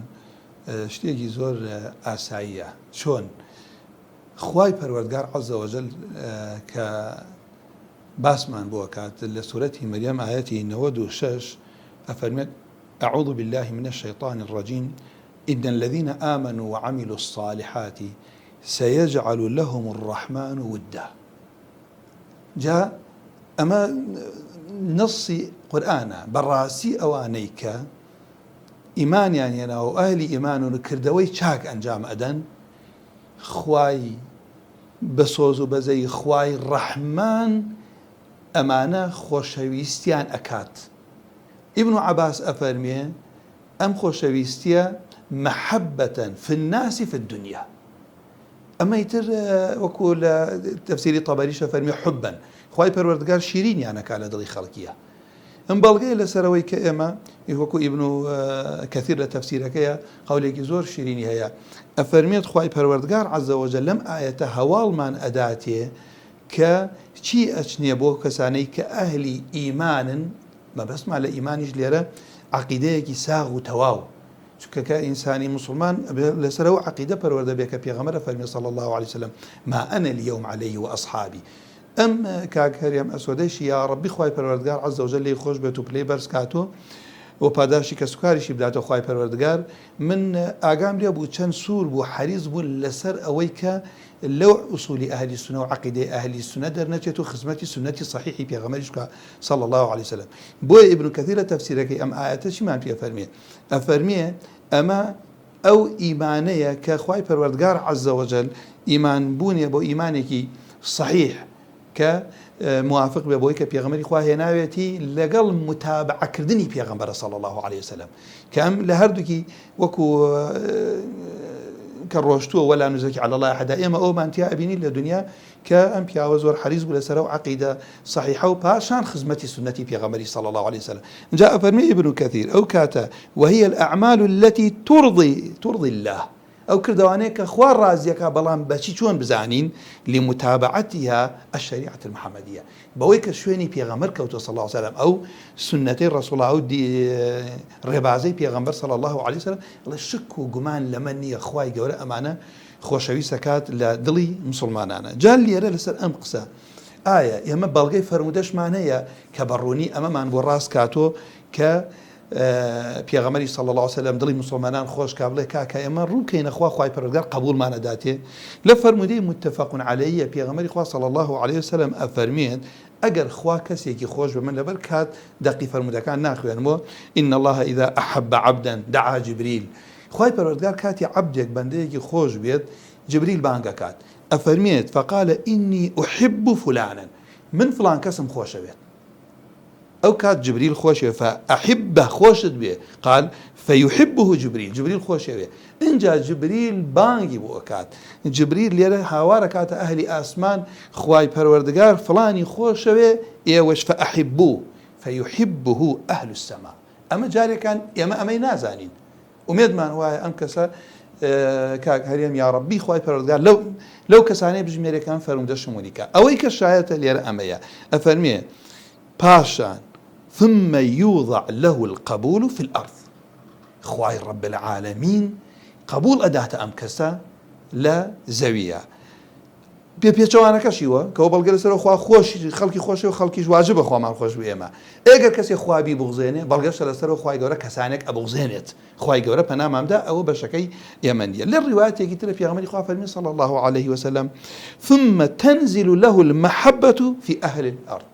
G: شتێکی زۆر ئاساییە چۆن خوای پەروەردگار عز وجل کە باسمان بۆ ئەکات لە سورەتی مریەم ئایەتی 96 ئەفەرمێت اعوذ بالله من الشیطان الرجیم ان الذین آمنوا وعملوا الصالحات سیجعل لهم الرحمن ودا جا ئەمە نصی قورئانە بەڕاستی ئەوانەی کە ئیمانیان هێناوە و ئەهلی ئیمانن و کردەوەی چاک ئەنجام ئەدەن خوای بە سۆز و بەزەیی خوای ڕەحمان ئەمانە خۆشەویستیان ئەکات ئیبن عەباس ئەفەرموێ ئەم خۆشەویستیە مەحەبەتەن فی الناس فی الدنیا ئەمە ئیتر وەکو لە تەفسیری تەبەریش ئەفەرموێ حوبەن خوای پەروەردگار شیرینیان ئەکا لە دڵی خەڵکیە ئەم بەڵگەیە لەسەر ئەوەی کە ئێمە وەکو ئیبن کەثیر لە تەفسیرەکەیە قەولێکی زۆر شیرینی هەیە ئەفەرمێت خوای پەروەردگار عز وجل لەم ئایەتە هەواڵمان ئەداتێ کە چی ئەچنێ بۆ کەسانەی کە ئەهلی ئیمانن، مەبەستمان لە ئیمانیش لێرە عەقیدەیەکی ساغ و تەواو، چونکە کە ئینسانی موسڵمان ئەبێ لەسەر ئەو عەقیدە پەروەردە بێ کە پێغەمبەر ئەفەرمێ صلی اللە علیە وسلم ما انا الیوم علیه واصحابی. ئەم کاک هەرێم ئەسوەدەیشی یاڕەبی خوای پەروەردگار عز وجل لێی خۆش بێت و پلەی بەرز کات و و پاداشتی کەسوکاریشی بداتەوە خوای پەروەردگار من ئاگام لێ بوو چەند سوور بوو حەریس بوو لەسەر ئەوەی کە لەو ئوسولی ئەهلی سونە و عەقیدەی ئەهلی سونە دەرنەچێت و خزمەتی سونەتی سەحیحی پێغەمبەریش بکا صلی اللە علیە وسلم بۆیە ئیبن کەثیر لە تەفسیرەکەی ئەم ئایەتە چیمان پێ فەرمێ ئەفەرمێ ئەمە ئەو ئیمانەیە کە خوای پەروەردگار عز وجل ئیمان بوونێ بۆ ئیمانێکی صحیح کە موافق بێ بۆی کە پێغەمبەری خوا هێناوێتی لەگەڵ متابعەکردنی پێغەمبەرە صلی الله علیه وسلم کە ئەم لە هەردووکی وەکو کە ڕۆشتووە ولا نزكي على الله أحدا ئێمە ئەومان تیا ئەبینی لە دنیا کە ئەم پیاوە زۆر حەریس بوو لەسەر ئەو عەقیدە سەحیحە و پاشان خزمەتی سوننەتی پێغەمبەری صلی اللە علیە وسلم جا ئەفەرمێ ابن کثیر ئەو کاتە وهی الاعمال التي ترضی ترضی اللە ئەو کردەوانەیە کە خوا ڕازیەکا بەڵام بەچی چۆن بزانین لمتابعتها الشریعة المحمدیە بەوەی کە شوێنی پێغەمبەر کەوتوە صلی اللە علیه وسلم ئەو سوننەتەی ڕەسوڵ ئەو ڕێبازەی پێغەمبەر صلی اللە علیه وسلم ئەڵێ شک و گومان لەمە نییە خوای گەورە ئەمانە خۆشەویست ئەکات لە دڵی موسڵمانانە. جا لێرە لەسەر ئەم قسە ئایا ئێمە بەڵگەی فەرموودەشمان هەیە کە بە ڕوونی ئەمەمان بۆ ڕاست کاتۆ کە پێغەمبەری صلی اللە علیه وسلم دڵی موسڵمانان خۆش کا بڵێ کاکە ئێمە ڕوو بکەینە خوا خوای پەروەردگار قبوڵمان ئەداتێ لە فەرموودەی متفق علیه پێغەمبەری خوا صلی اللە علیه وسلم ئەفەرمێت ئەگەر خوا کەسێکی خۆش بێ من لەبەر کات دەقی فەرموودەکان ناخوێنمەوە ان الله اذا احب عبدا دعا جبریل خوای پەروەردگار کاتێ عەبدێک بەندەیەکی خۆش بێت جبریل بانگ ئەکات ئەفەرمێت فقال انی احب فلانا من فڵان کەسم خۆشەوێت ئەو کات جبریل خۆشێ فاحبه خۆشت بێ قال فیحبه جبریل جبریل خۆشەوێ ئینجا جبریل بانگی بۆ ئەکات جبریل لێرە هاوار ئەکاتە ئەهلی ئاسمان خوای پەروەردگار فڵانی خۆشەوێ ئێوەش فاحبوه فیحبه اهل السماء ئەمە جارێکان ئێمە ئەمەی نازانین ئومێدمان وایە ئەم کەسە کاک هەرێم یاڕەبی خوای پەروەردگار لەو لەو کەسانەی بژمێرێکان فەرموودە شمولی کا ئەوەی کە شایەتە لێرە ئەمەیە ئەفەرمێ پاشان ثم يوضع له القبول في الأرض خوای رب العالمین قبول ئەداتە ئەم کەسە لە زەویە پێ پێچەوانەکەشی وە کەەوە بەڵگە لەسەر خوا خۆش خەڵکی خۆشە و خەڵکیش واجبە خوامان خۆش بێ ئێمە ئەگەر کەسێ خوا بیبوغزێنێ بەڵگەشە لەسەر خوای گەورە کەسانێک ئەبوغزێنێت خوای گەورە پەنامان بدا ئەوە بەشەکەی ئێمە نییە لە ڕیوایەتێکی تر پێغەمبەری خوا فەرمی صلی الله علیه وسلم ثم تنزل له المحبة في أهل الأرض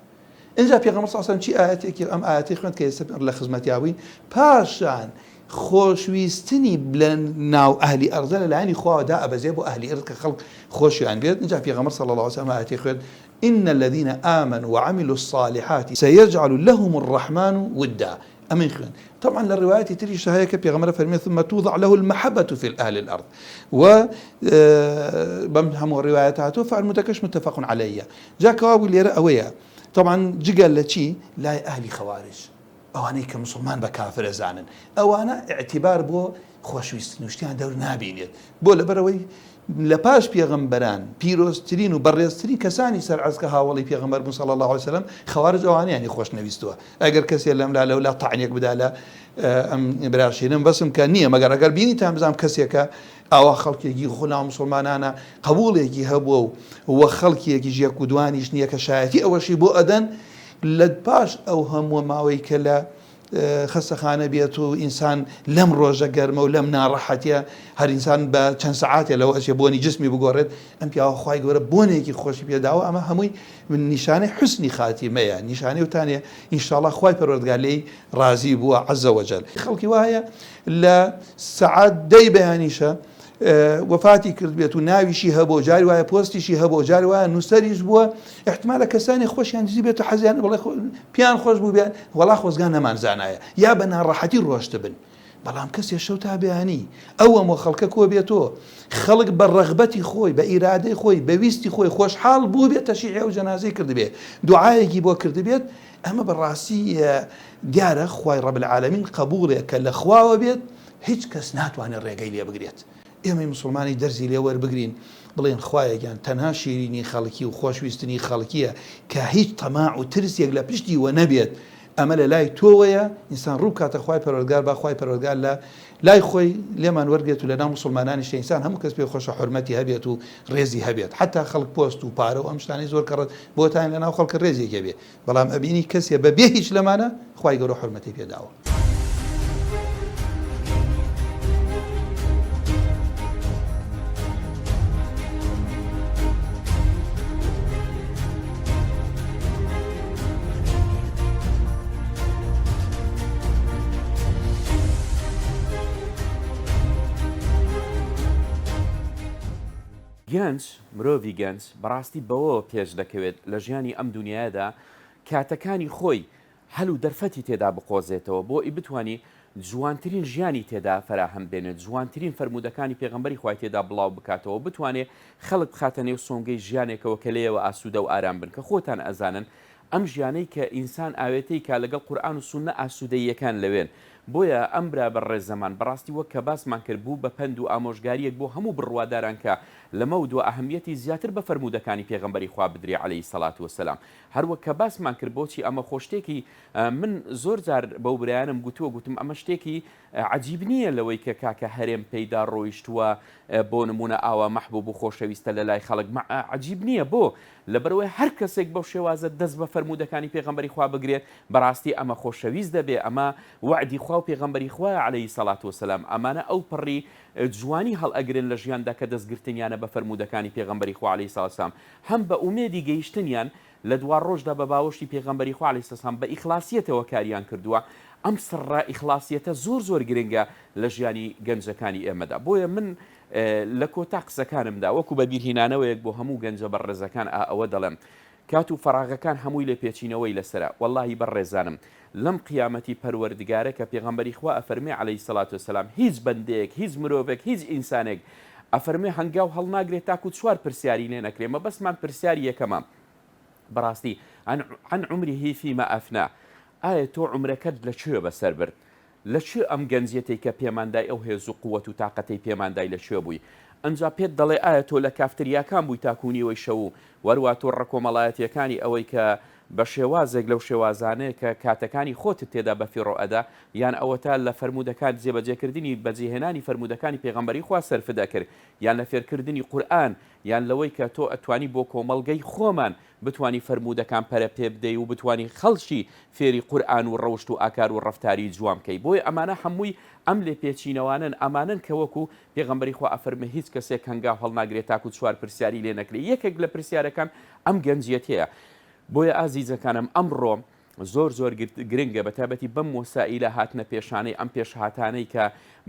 G: ئینجا پێغەمبەر صلی الله علیه وسلم چی ئایەتێکی ئەم ئایەتەی خوێند کە ئێستا لە خزمەتیا بووین پاشان خۆشویستنی لە ناو ئەهلی ئەرزە لە لایەنی خواوە دائەبەزێ بۆ ئەهلی ئەرز کە خەڵک خۆشیان بێت ئینجا پێغەمبەر صلی الله علیه وسلم ئایەتی خوێند إن الذين آمنوا وعملوا الصالحات سيجعل لهم الرحمن ودا ئەمەی خوێند طبعا لە ڕوایەتی تریش هەیە کە پێغەمبەر فەرمی ثم توضع له المحبة في الأهل الأرض و بەم هەموو ڕوایەت هاتووە فەرموودەکەش متفق علیه جا کەوابوو لێرە ئەوەیە طبعا جگە لە چی لای ئەهلی خەوارج ئەوانەی کە مسلمان بە کافر ئەزانن ئەوانە اعتبار بۆ خۆشویستن و شتیان دەور نابینێت بۆ لەبەرەوەی لە پاش پێغەمبەران پیرۆزترین و بەڕێزترین کەسانی سەر عەرز کە هاوەڵی پێغەمبەر بوون صلی اللە علیە وسلم خەوارج ئەوانەیانی خۆش نەویستووە ئەگەر کەسێ لەملا لەولا تەعنێک بدا لە ئەم براشینم بەسم کە نییە مەگەر ئەگەر بینیتان بزانم کەسێکە ئاوا خەڵکێکی خۆ ناو مسلمانانە قبوڵێکی هەبووە و وە خەڵکیەکیش یەک و دوانیش نییە کە شایەتی ئەوەشی بۆ ئەدەن لە پاش ئەو هەمووە ماوەی کە لە خەستەخانە بێت و ئینسان لەم ڕۆژە گەرمە و لەم ناڕەحەتیە هەر ئینسان بە چەند سەعاتێ لەوە ئەچێ بۆنی جسمی بگۆڕێت ئەم پیاوە خوای گەورە بۆنێکی خۆشی پێداوە ئەمە هەمووی نیشانەی حوسنی خاتیمەیە نیشانەی وتانێ ئینشاڵا خوای پەروەردگار لێی ڕازی بووە عز وجل خەڵکی وایە لە سەعات دەی بەیانیشە وەفاتی کردبێت و ناویشی هەبوو جاری وایە پۆستیشی هەبوو جاری وایە نووسەریش بووە احتمالە کەسانی خۆشیان دزی بێت و حەزیان بڵێ پیان خۆش بوو بیان وەڵا خۆزگا نەمانزانایە یا بە ناڕەحەتی ڕۆشتبن بەڵام کەسێ شەو تا بەیانی ئەو ئەمە خەڵکە کۆ بێتەوە خەڵک بە ڕەغبەتی خۆی بە ئیرادەی خۆی بە ویستی خۆی خۆشحاڵ بوو بێت تەشیعی ئەو جەنازەی کردبێت دوعایەکی بۆ کردبێت ئەمە بەڕاستی دیارە خوای ڕەب العالمین قبوڵێ کە لە خواوە بێت هیچ کەس ناتوانێت ڕێگەی لێ بگرێت. ئێمەی موسڵمانی دەرزی لێ وەربگرین بڵێین خوایە گیان تەنها شیرینی خەڵکی و خۆشویستنی خەڵکیە کە هیچ تەماع و ترسێک لە پشتیوە نەبێت ئەمە لە لای تۆوەیە ئینسان ڕوو بکاتە خوای پەروەردگار با خوای پەروەردگار لە لای خۆی لێمان وەرگێت و لە ناو موسڵمانانیش ئینسان هەموو کەس پێ خۆشە حورمەتی هەبێت و ڕێزی هەبێت حەتا خەڵک پۆست و پارە و ئەم شتانەی زۆر کەڕەت بۆتان لە ناو خەڵک ڕێزێکی هەبێ بەڵام ئەبینی کەسێ بە بێ هیچ لەمانە خوای گەورە حورمەتی پێ داوە.
D: گەنج، مرۆڤی گەنج بەڕاستی بەوەوە پێش دەکەوێت لە ژیانی ئەم دونیایەدا کاتەکانی خۆی هەل و دەرفەتی تێدا بقۆزێتەوە بۆ ی بتوانی جوانترین ژیانی تێدا فەراهەم بێنێت جوانترین فەرموودەکانی پێغەمبەری خوای تێدا بڵاو بکاتەوە بتوانێ خەڵک بخاتە نێو سۆنگەی ژیانێکەوە کە لێیەوە ئاسوودە و ئارام بن کە خۆتان ئەزانن ئەم ژیانەی کە ئینسان ئاوێتەی کا لەگەڵ قورئان و سوننە ئاسوودەییەکان لەوێن بۆیە ئەم برا بەڕێزەمان بەڕاستی وەک کە باسمان کرد بوو بە پەند و ئامۆژگاریەک بۆ هەموو بڕواداران کە لەمەودوا ئەهەمیەتی زیاتر بە فەرموودەکانی پێغەمبەری خوا بدرێ علیە الصلوە والسلام هەروەک کە باسمان کرد بۆچی ئەمە خۆ شتێکی من زۆر جار بەو برایانم گوتووە گوتم ئەمە شتێکی عەجیب نییە لەوەی کە کاکە هەرێم پێیدا ڕۆیشتووە بۆ نمونە ئاوا مەحبوب و خۆشەویستە لە لای خەڵک عەجیب نییە بۆ لەبەرئەوەی هەر کەسێک بەو شێوازە دەست بە فەرموودەکانی پێغەمبەری خوا بگرێت بەڕاستی ئەمە خۆشەویست دەبێ ئەمە وەعدی خوا و پێغەمبەری خوایە علیە سەڵات وسلام ئەمانە ئەو پەڕی جوانی هەڵئەگرن لە ژیاندا کە دەست گرتنیانە بە فەرموودەکانی پێغەمبەری خوا علیە سەڵات وسلام هەم بە ئومێدی گەیشتنیان لە دوا ڕۆژدا بە باوەشی پێغەمبەری خوا علیە سلام بە ئیخلاسیەتەوە کاریان کردووە ئەم سڕە ئیخلاسیەتە زۆر زۆر گرنگە لە ژیانی گەنجەکانی ئێمەدا بۆیە من لە کۆتا قسەکانمدا وەکو بە بیرهینانەوەیەک بۆ هەموو گەنجە بەڕێزەکان ئا ئەوە دەڵێم کات و فەراغەکان هەمووی لێپێچینەوەی لەسەرە وەڵاهی بەڕێزانم لەم قیامەتی پەروەردگارە کە پێغەمبەری خوا ئەفەرمێ علیە الصلوە والسلام هیچ بەندەیەک هیچ مرۆڤێک هیچ ئینسانێک ئەفەرمێ هەنگاو هەڵناگرێ تاکو چوار پرسیاری لێ نەکرێ مەبەستمان پرسیاری یەکەمە بەڕاستی عن عن عمره فيما افناه ئایا تۆ عومرەکەت لە کوێ بەسەر برد لە کوێ ئەم گەنجیەتەی کە پێمان دای ئەو هێز و قوت و تاقەتەی پێمان دای لە کوێ بووی؟ ئەنجا پێت دەڵێ ئایا تۆ لە کافتریاکان بووی تاکوو نیوەی شەو و وەروا تۆڕە کۆمەڵایەتیەکانی ئەوەی کە بە شێوازێک لەو شێوازانەیە کە کاتەکانی خۆتت تێدا بەفیڕۆ ئەدا یان ئەوەتا لە فەرموودەکان جێبەجێکردنی بەجێهێنانی فەرموودەکانی پێغەمبەری خوا سەرفت ئەکرد یان لە فێرکردنی قورئان یان لەوەی کە تۆ ئەتوانی بۆ کۆمەڵگەی خۆمان بتوانی فەرموودەکان پەرە پێ بدەی و بتوانی خەڵکی فێری قورئان و ڕەوشت و ئاکار و ڕەفتاری جوان بکەی بۆیە ئەمانە هەمووی ئەم لێپێچینەوانەن ئەمانەن کە وەکو پێغەمبەری خوا ئەفەرمێ هیچ کەسێک هەنگاو هەڵناگرێ تاکو چوار پرسیاری لێ نەکرێ یەکێک لە پرسیارەکان ئەم گەنجیەتەیە بۆیە ئازیزەکانم ئەمڕۆ زۆر زۆر گرنگە بەتایبەتی بەم وەسائیلە هاتنە پێشانەی ئەم پێشهاتانەی کە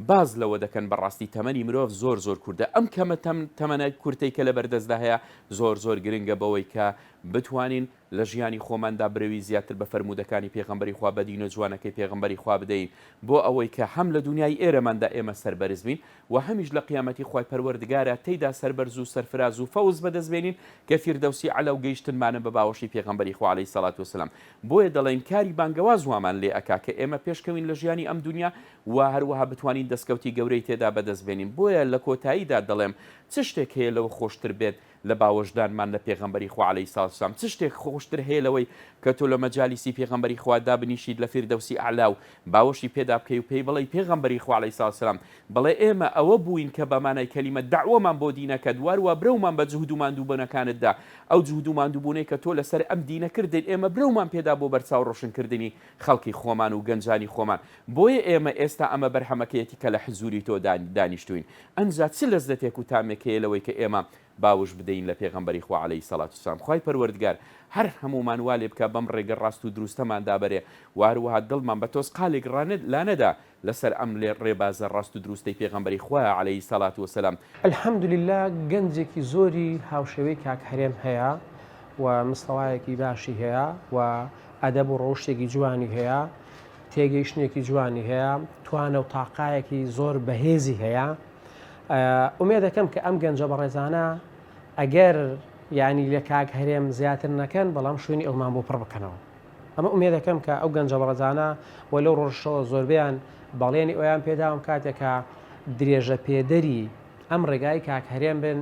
D: باز لەوە دەکەن بەڕاستی تەمەنی مرۆڤ زۆر زۆر کوردە ئەم کەمە تەمەنە کورتەی کە لە بەردەستدا هەیە زۆر زۆر گرنگە بەوەی کە بتوانین لە ژیانی خۆماندا برەوی زیاتر بە فەرموودەکانی پێغەمبەری خوا بە دینە جوانەکەی پێغەمبەری خوا بدەین بۆ ئەوەی کە هەم لە دونیای ئێرەماندا ئێمە سەربەرز بین وە هەمیش لە قیامەتی خوای پەروەردگارا تێیدا سەربەرز و سەرفراز و فەوز بەدەست بێنین کە فیردەوسی عەلا و گەیشتنمانە بە باوەشی پێغەمبەری خوا علیە الصلوە والسلام بۆیە دەڵێین کاری بانگەواز وامان لێ ئەکا کە ئێمە پێشکەوین لە ژیانی ئەم دونیا وە هەروەها بتوانین دەستکەوتی گەورەی تێدا بەدەست بێنین بۆیە لە کۆتاییدا دەڵێم چ شتێک هەیە لەوە خۆشتر بێت لە باوەشدانمان لە پێغەمبەری خوا علیە الصلوە والسلام چ شتێک خۆشتر هەیە لەوەی کە تۆ لە مەجالیسی پێغەمبەری خوا دابنیشیت لە فیردەوسی ئەعلا و باوەشی پێدا بکەی و پێی بڵێی پێغەمبەری خوا علیە الصلوە والسلام بڵێ ئێمە ئەوە بووین کە بە مانای کەلیمە دەعوەمان بۆ دینەکەت واروا برەومان بە جوهد و ماندووبونەکانت دا ئەو جوهد و ماندووبوونەی کە تۆ لەسەر ئەم دینە کردت ئێمە برەومان پێدا بۆ بەرچاو ڕۆشنکردنی خەڵکی خۆمان و گەنجانی خۆمان بۆیە ئێمە ئێستا ئەمە بەرهەمەکەیەتی کە لە حزوری تۆ دانیشتووین ئەنجا چ لەززەتێک و تامێک هەیە لەوەی کە ئێمە باوش بدەین لە پێغەمبەری خوا علیە سەڵات و سلام خوای پەروەردگار هەر هەموومان وا لێ بکا بەم ڕێگە ڕاست و دروستەماندا بەرێ وە هەروەها دڵمان بە تۆزقالێک لانەدا لەسەر ئەم ڕێبازە ڕاست و دروستەی پێغەمبەری خوایە علیە سەڵات و سلام.
E: الحمدللە گەنجێکی زۆری هاوشێوەی کاک هەرێم هەیە و مستەوایەکی باشی هەیە و ئەدەب و ڕەوشتێکی جوانی هەیە تێگەیشتنێکی جوانی هەیە توانە و تاقایەکی زۆر بەهێزی هەیە ئومێدەکەم کە ئەم گەنجە بەڕێزانە ئەگەر یانی لە کاک هەرێم زیاتر نەکەن بەڵام شوێنی ئەومان بۆ پڕ بکەنەوە ئەمە ئومێدەکەم کە ئەو گەنجە بەڕێزانە و لەو ڕۆژشەوە زۆربیان بەڵێنی ئەویان پێداوم کاتێکە درێژە پێدەری. ئەم ڕێگای کاک هەرێم بن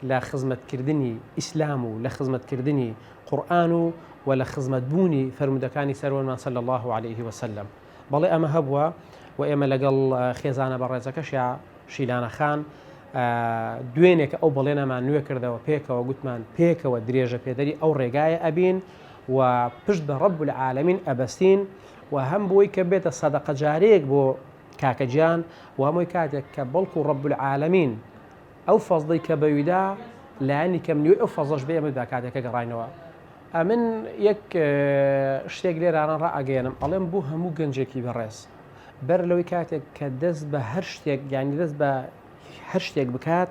E: لە خزمەتکردنی ئیسلام و لە خزمەتکردنی قورئان و و لە خزمەت بوونی فەرموودەکانی سەروەرمان صلی اللە علیه وسلم. بەڵێ ئەمە هەبووە و ئێمە لەگەڵ خێزانە بەڕێزەکەشیا شیلانە خان دوێنێ کە ئەو بەڵێنەمان نوێ کردەوە پێکەوە گوتمان پێکەوە درێژە پێدەری ئەو ڕێگایە ئەبین و پشت بە ڕەب العالمین ئەبەستین و هەم بۆی کە بێتە سەدەقە جارەیەک بۆ کاکە گیان و هەمووی کاتێک کە بەڵکو ڕەب العالمین ئەو فەزڵەی کە بەویدا لایەنی کەم نیوەی ئەو فەزڵەش بە ئێمە بدا کاتێک کە گەڕاینەوە. ئەمن یەک شتێک لێرانە ڕائەگەیەنم ئەڵێم بۆ هەموو گەنجێکی بەڕێز بەر لەوەی کاتێک کە دەست بە هەر شتێک یانی دەست بە هەر شتێک بکات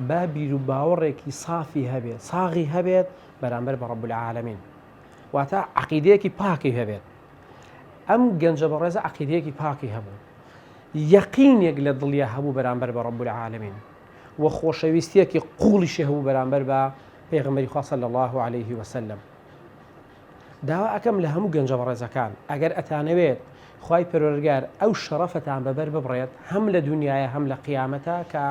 E: با بیر و باوەڕێکی سافی هەبێت ساغی هەبێت بەرامبەر بە ڕب العالمین واتە عقیدەیەکی پاکی هەبێت ئەم گەنجە بەڕێزە عقیدەیەکی پاکی هەبوو یەقینێک لە دڵیا هەبوو بەرامبەر بە رب العالمین و خۆشەویستیەکی قوڵیشی هەبوو بەرامبەر بە پێغەمبەری خوا صلی اللە علیه وسلم. داوا ئەکەم لە هەموو گەنجە بەڕێزەکان ئەگەر ئەتانەوێت خوای پەروەردگار ئەو شەڕەفەتان بەبەر ببڕێت هەم لە دونیایە هەم لە قیامەتە کە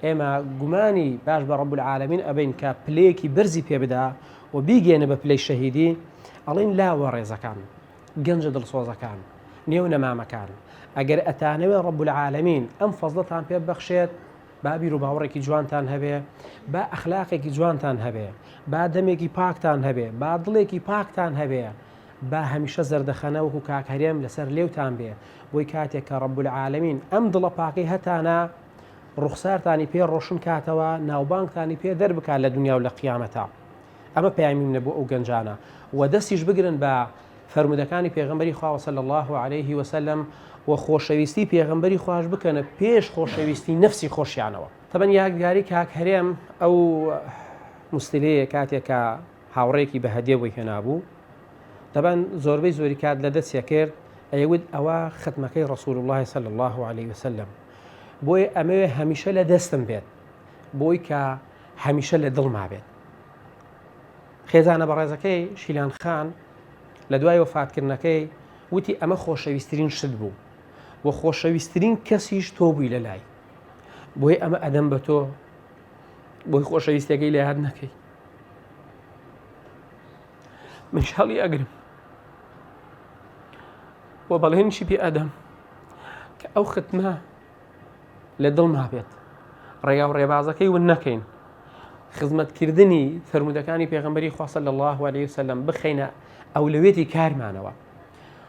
E: ئێمە گومانی باش بە رب العالمین ئەبەین کە پلەیەکی بەرزی پێ بدا و بیگەێنە بە پلەی شەهیدی ئەڵێن لاوە ڕێزەکان گەنجە دڵسۆزەکان، نێو نەمامەکان، ئەگەر ئەتانەوێ رب العالمین ئەم فەزڵەتان پێ ببەخشێت، با بیروباوەڕێکی جوانتان هەبێ، با ئەخلاقێکی جوانتان هەبێ، با دەمێکی پاکتان هەبێ، با دڵێکی پاکتان هەبێ، با هەمیشە زەردەخەنە وەکو کاک هەرێم لەسەر لێوتان بێ، بۆی کاتێک کە رب العالمین ئەم دڵە پاکەی هەتانە ڕوخسارتانی پێ ڕۆشن کاتەوە، ناوبانگتانی پێ دەربکات لە دونیا و لە قیامەتا. ئەمە پەیامی منە بۆ ئەو گەنجانە وە دەستیش بگرن بە فەرموودەکانی پێغەمبەری خواوە صلی اللە علیه وسلم و خۆشەویستی پێغەمبەری خواش بکەنە پێش خۆشەویستی نەفسی خۆشیانەوە. تەبەن یادگاری کاک هەرێم ئەو مستلەیە کاتێک کە هاوڕێکی بە هەدیە بۆی هێنابوو تەبەن زۆربەی زۆری کات لە دەستێ کرد ئەیوت ئەوە ختمەکەی ڕسول الله صلی الله علیه وسلم بۆیە ئەمەوێ هەمیشە لە دەستم بێت بۆی کە هەمیشە لە دڵما بێت. خێزانە بەڕێزەکەی شیلان خان لە دوای وەفاتکردنەکەی وتی ئەمە خۆشەویسترین شت بوو و خۆشەویسترین کەسیش تۆ بووی لە لای بۆیە ئەمە ئەدەم بە تۆ بۆی خۆشەویستەکەی لە یاد نەکەی منش هەڵی ئەگرم و بەڵێنیشی پێ ئەدەم کە ئەو ختمە لە دڵما بێت ڕێگا و ڕێبازەکەی ون نەکەین خزمەتکردنی فەرموودەکانی پێغەمبەری خوا صلی الله علیه وسلم بخەینە ئەولەوێتی کارمانەوە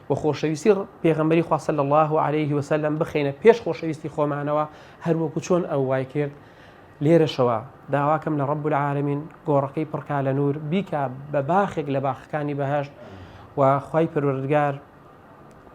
E: و خۆشەویستی پێغەمبەری خوا صلی الله علیه وسلم بخەینە پێش خۆشەویستی خۆمانەوە هەروەکو چۆن ئەو وای کرد لێرەشەوە داواکەم لە ڕب العالمین گۆڕەکەی پڕکا لە نور بیکا بە باخێک لە باخەکانی بەهشت و خوای پەروەردگار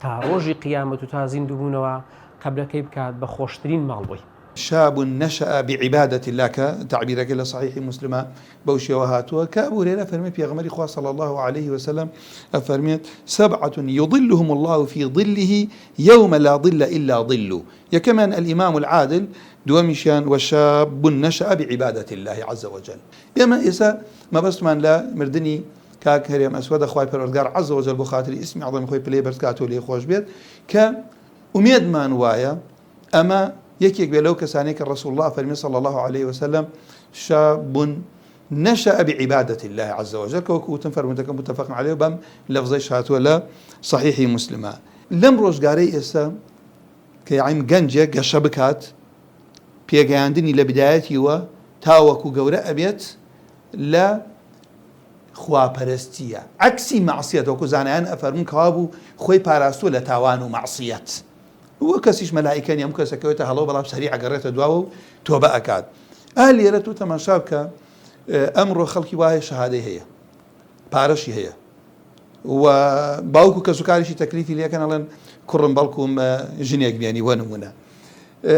E: تا ڕۆژی قیامەت و تا زیندووبوونەوە قەبرەکەی بکات بە خۆشترین ماڵ بۆی.
G: شاب نشأ بعبادة اللە کە تەعبیرەکەی لە صحیحی مسلمە بەو شێوە هاتووە کە ئەبو هورەیرە فەرمی پێغەمبەری خوا صلی اللە علیه وسلم ئەفەرمێت سبعة یظلهم اللە فی ظله یوم لا ظل الا ظله یەکەمیان الامام العادل دووەمیشیان وشاب نشأ بعبادة اللە عز وجل ئێمە ئێستا مەبەستمان لە مردنی کاک هەرێم ئەسوەدە خوای پەروەردگار عز وجل بۆ خاتری ئیسمی عەزەمی خۆی پلەی بەرز کات و لێی خۆش بێت کە ئومێدمان وایە ئەمە یەکێک بێ لەو کەسانەی کە ڕسول الله فەرمی صلی الله علیه وسلم شاب نشأ بعبادة الله عز وجل کە وەکو وتم فەرموودەکە متفق علیه بەم لەفزەیش هاتووە لە صحیحی مسلمە لەم ڕۆژگارەی ئێستا کە یاعیم گەنجێک گەشە بکات پێگەیاندنی لە بدایەتیوە تاوەکو گەورە ئەبێت لە خواپەرستیە عەکسی مەعسیەت وەکو زانایان ئەفەرموون کەوابوو خۆی پاراستووە لە تاوان و مەعسیەت وە کەسیش مەلائیکە نیە هەموو کەس ئەکەوێتە هەڵەوە بەڵام سەریع ئەگەڕێتە دواوە و تۆبە ئەکات ئا لێرە تۆ تەماشا بکە ئەمڕۆ خەڵکی وا هەیە شەهادەی هەیە پارەشی هەیە و باوک و کەسوکاریشی تەکلیفی لێکەن ئەڵێن کوڕم بەڵکوم ژنێک بێنی وە نمونە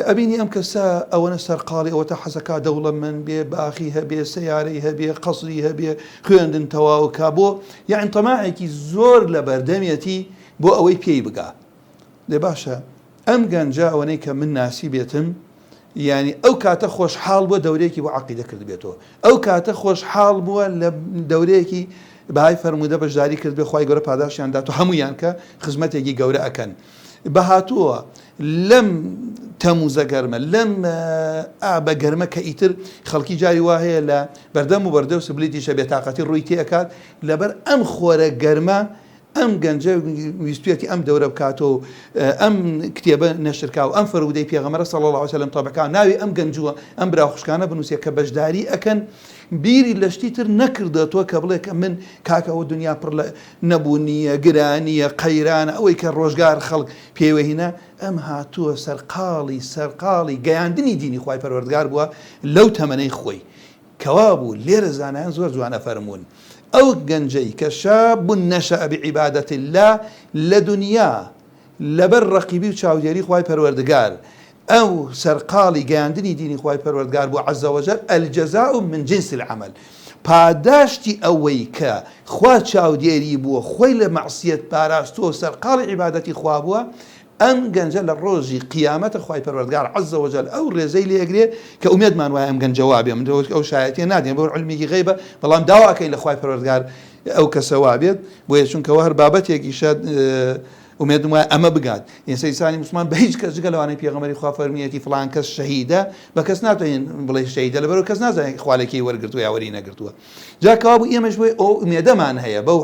G: ئەبینی ئەم کەسە ئەوەنە سەرقاڵی ئەوەتا حەزەکا دەوڵەمەند بێ باخی هەبێ سەیارەی هەبێ قەسری هەبێ خوێندن تەواو کا بۆ یەعنی تەماعێکی زۆر لە بەردەمێتی بۆ ئەوەی پێی بگا دێ باشە ئەم گەنجە ئەوەنەی کە من ناسی بێتم یعنی ئەو کاتە خۆشحاڵ بووە دەورەیەکی بۆ عقیدە کردبێتەوە ئەو کاتە خۆشحاڵ بووە لە دەورەیەکی بەهای فەرموودە بەشداری کرد بێ خوای گەورە پاداشیان دات و هەموویان کە خزمەتێکی گەورە ئەکەن. بە هاتووە لەم تەموزە گەرمە لەم ئابە گەرمە کە ئیتر خەڵکی جاری وا هەیە لە بەردەم و بەردە و سبلیتیشە بێتاقەتی ڕووی تێکات لەبەر ئەم خۆرە گەرمە ئەم گەنجە ویستویەتی ئەم دەورە بکاتەوە و ئەم کتێبە نەشر کا و ئەم فەرموودەی پێغەمبەرە صلی اللە علیە وسلم تەبع کا ناوی ئەم گەنج و ئەم برا و خوشکانە بنووسێ کە بەشداری ئەکەن بیری لە شتی تر نەکردەتەوە کە بڵێ کە من کاکە ئەوە دنیا پڕ لە نەبوونیە گرانیە قەیرانە ئەوەی کە ڕۆژگار خەڵک پێوە هینە ئەم هاتووە سەرقاڵی سەرقاڵی گەیاندنی دینی خوای پەروەردگار بووە لەو تەمەنەی خۆی کەوابوو لێرە زانایان زۆر جوان ئەفەرموون ئەو گەنجەی کە شاب نشأ بعبادة اللە لە دونیا لەبەر ڕەقیبی و چاودێری خوای پەروەردگار ئەو سەرقاڵی گەیاندنی دینی خوای پەروەردگار بوو عز وجل الجزاء من جنس العمل پاداشتی ئەوەی کە خوا چاودێری بووە خۆی لە مەعسیەت پاراستووە و سەرقاڵی عیبادەتی خوا بووە ئەم گەنجە لە ڕۆژی قیامەتە خوای پەروەردگار عز وجل ئەو ڕێزەی لێ ئەگرێ کە ئومێدمان وایە ئەم گەنجە وابێ من ئەو شایەتیە نادەین بۆ علمێکی غەیبە بەڵام داوا ئەکەین لە خوای پەروەردگار ئەو کەسە وابێت بۆیە چونکەوە هەر بابەتێکیشە ئومێدم وایە ئەمە بگات ئێستا ئینسانی موسڵمان بە هیچ کەس جگە لەوانەی پێغەمبەری خوا فەرمیەتی فڵان کەس شەهیدە بە کەس ناتوانین بڵێ شەهیدە لەبەرئەوەی کەس نازانێت خوا لە کێی وەرگرتووە یا وەری نەگرتووە جا کەوابوو ئێمەش بۆی ئەو ئومێدەمان هەیە بەو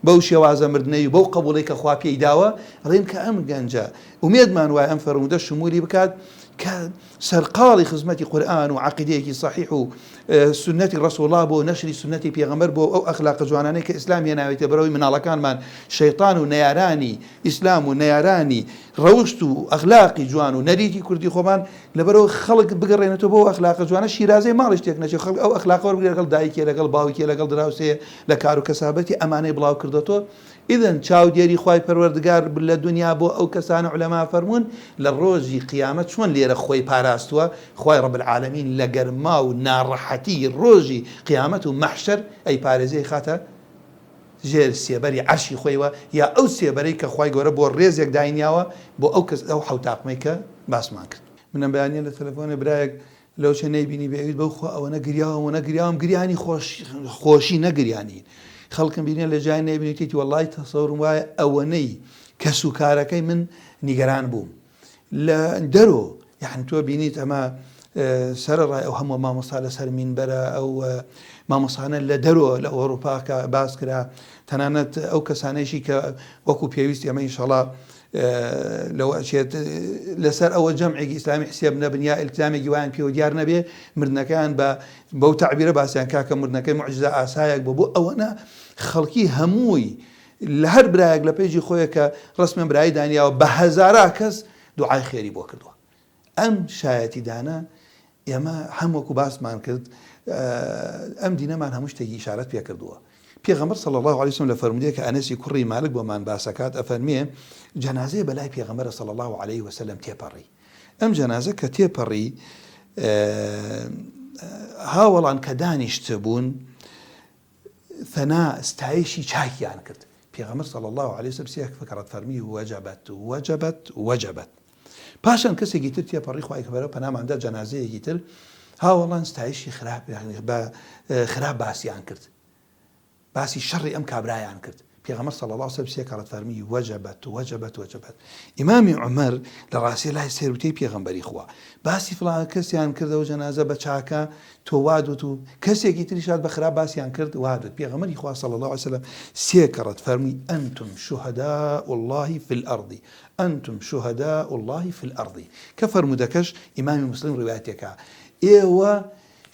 G: بەو شێوازە مردنەی و بەو قەبوڵەی کە خوا پێی داوە ئەڵێن کە ئەم گەنجە ئومێدمان وایە ئەم فەرموودە شمولی بکات کە سەرقاڵی خزمەتی قورئان و عەقیدەیەکی سەحیح و سوننەتی ڕەسوڵا بۆ نەشری سوننەتی پێغەمبەر بۆ ئەو ئەخلاقە جوانانەی کە ئیسلام هێناوێتە بەرەوەی مناڵەکانمان شەیتان و نەیارانی ئیسلام و نەیارانی ڕەوشت و ئەخلاقی جوان و نەریتی کوردی خۆمان لەبەرئەوە خەڵک بگەڕێنێتەوە بۆ ئەو ئەخلاقە جوانە شیرازەی ماڵیش تێک نەچێت خەڵک ئەو ئەخلاقە وەربگرێت لەگەڵ دایکێ لەگەڵ باوکێ لەگەڵ دراوسێ لە کار و کەسابەتی ئەمانەی بڵاو کردۆتەوە ئیذن چاودێری خوای پەروەردگار لە دونیا بۆ ئەو کەسانە عولەما فەرموون لە ڕۆژی قیامەت چۆن لێرە خۆی پاراستووە خوای رب العالمین لە گەرما و ناڕەحەتی ڕۆژی قیامەت و مەحشەر ئەیپارێزێ ئەیخاتە ژێر سێبەری عەرشی خۆیوە یا ئەو سێبەرەی کە خوای گەورە بۆ ڕێزێک داینیاوە بۆ ئەو کەس ئەو حەوتاقمەی کە باسمان کرد. من ئەم بەیانیە لە تەلەفۆنێ برایەک لەوچێ نەیبینی بێ ئەویت بەو خوا ئەوەنە گریاوم ئەوەنە گریاوم گریانی خۆش خۆشی نەگریانی خەڵکم بینێ لە جای نەیبینی تێتی وەڵای تەسەورم وایە ئەوەنەی کەس و کارەکەی من نیگەران بووم لە دەرۆ یعنی تۆ بینیت ئەمە سەرەڕای ئەو هەموو مامۆستا لەسەر مینبەرە ئەو مامۆسانە لە دەرۆ لە ئەوروپا کە باس کرا تەنانەت ئەو کەسانەیشی کە وەکو پێویست ئەمە ئینشەڵا لەوە ئەچێت لەسەر ئەوە جەمعێکی ئیسلامی حسێب نەبن یا ئیلتزامێکی وایان پێوە دیار نەبێ مردنەکەیان بە بەو تەعبیرە باسیان کاکە مردنەکەی موعجیزە ئاسایەک بۆ بۆ ئەوەنە خەڵکی هەمووی لە هەر برایەک لە page ی خۆیە کە ڕەسمەن برایی دانیاوە بە هەزارا کەس دوعای خێری بۆ کردووە ئەم شایەتیدانە ئێمە هەم وەکو باسمان کرد ئەم دینەمان هەموو شتێکی ئیشارەت پێ کردووە پێغەمبەر صلی الله علیه وسلم لە فەرموودەیە کە ئەنەسی کوڕی مالک بۆمان باسەکات ئەفەرمێ جەنازەیە بەلای پێغەمبەر صلی الله علیه وسلم تێپەڕی ئەم جەنازە کە تێپەڕی هاوەڵان کە دانیشتبوون ثنا ستایشی چاکیان کرد پێغەمبەر صلی اللە علیە وسلم سێ کەڕەت فەرمی وجبت وجبت وجبت پاشان کەسێکی تر تێپەڕی خوای گەورە پەنامان دا جەنازەیەکی تر هاوەڵان ستایشی خراپ بە خراپ باسیان کرد باسی شەڕی ئەم کابرایان کرد پێغەمبەر صلی اللە علیە وسلم سێ کەڕەت فەرمی وجبت وجبت وجبت ئیمامی عومەر لە ڕاستیە لای سێر وتەی پێغەمبەری خوا باسی فڵان کەسیان کردەوە جەنازە بە چاکە تۆ وات وت و کەسێکی تریش هات بە خراپ باسیان کرد وات وت پێغەمبەری خوا صلی اللە علیە وسلم سێ کەڕەت فەرمووی انتم شهداء اللە فی الارض انتم شهداء اللە فی الارض کە فەرموودەکەش ئیمامی موسلیم ڕیوایەتێکا ئێوە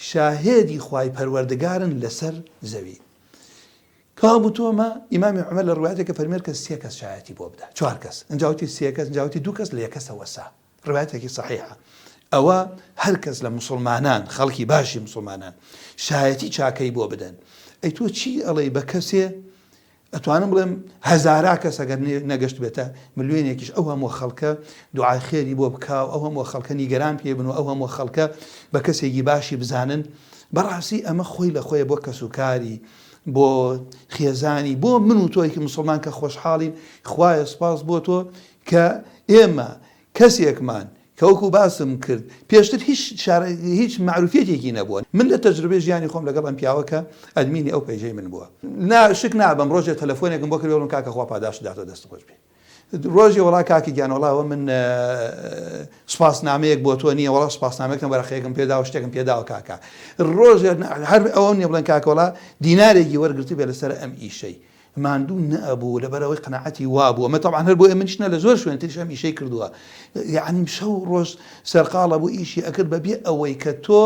G: شاهێدی خوای پەروەردگارن لەسەر زەوی کەوابوو تۆمە ئیمامی عومەر لە ڕوایەتێکە فەرمێر کە سێ کەس شایەتی بۆ بدە چوار کەس ئینجا وتی سێ کەس ئینجا وتی دوو کەس لە یەک کەسە وەسا ڕوایەتێکی سەحیحە ئەوە هەر کەس لە موسڵمانان خەڵکی باشی موسڵمانان شایەتی چاکەی بۆ بدەن ئەی تۆ چی ئەڵێی بە کەسێ ئەتوانم بڵێم هەزارا کەس ئەگەر نەگەشت بێتە ملیۆنێکیش ئەو هەموو خەڵکە دوعای خێری بۆ بکا و ئەو هەموو خەڵکە نیگەران پێ بن و ئەو هەموو خەڵکە بە کەسێکی باشی بزانن بەڕاستی ئەمە خۆی لە خۆیە بۆ کەسوکاری بۆ خێزانی بۆ من و تۆیکی مسلمان کە خۆشحاڵین خوایە سوپاس بۆ تۆ کە ئێمە کەسێکمان کە وەکو باسم کرد پێشتر هیچ شارە هیچ مەعروفیەتێکی نەبووە من لە تەجروبەی ژیانی خۆم لەگەڵ ئەم پیاوە کە admin ی ئەو page ەی من بووە نا شک نابەم ڕۆژێ تەلەفۆنێکم بۆ کرد بڵێم کاکە خوا پاداشت داتەوە دەست خۆش بێ. ڕۆژێ وەڵا کاکە گیان وەڵا ئەوە من سوپاسنامەیەک بۆ تۆ نییە وەڵا سوپاسنامەیەکم وەرەقەیەکم پێداوە شتێکم پێداوە کاکە ڕۆژێ هەر ئەوە نییە بڵێن کاکە وەڵا دینارێکی وەرگرتبێ لەسەر ئەم ئیشەی ماندوو نەئەبوو لەبەرئەوەی قەناعەتی وابوو ئەمە تەبعەن هەر بۆ ئێمە نیشە لە زۆر شوێن تریش ئەم ئیشەی کردووە یەعنی شەو ڕۆژ سەرقاڵە بوو ئیشی ئەکرد بەبێ ئەوەی کە تۆ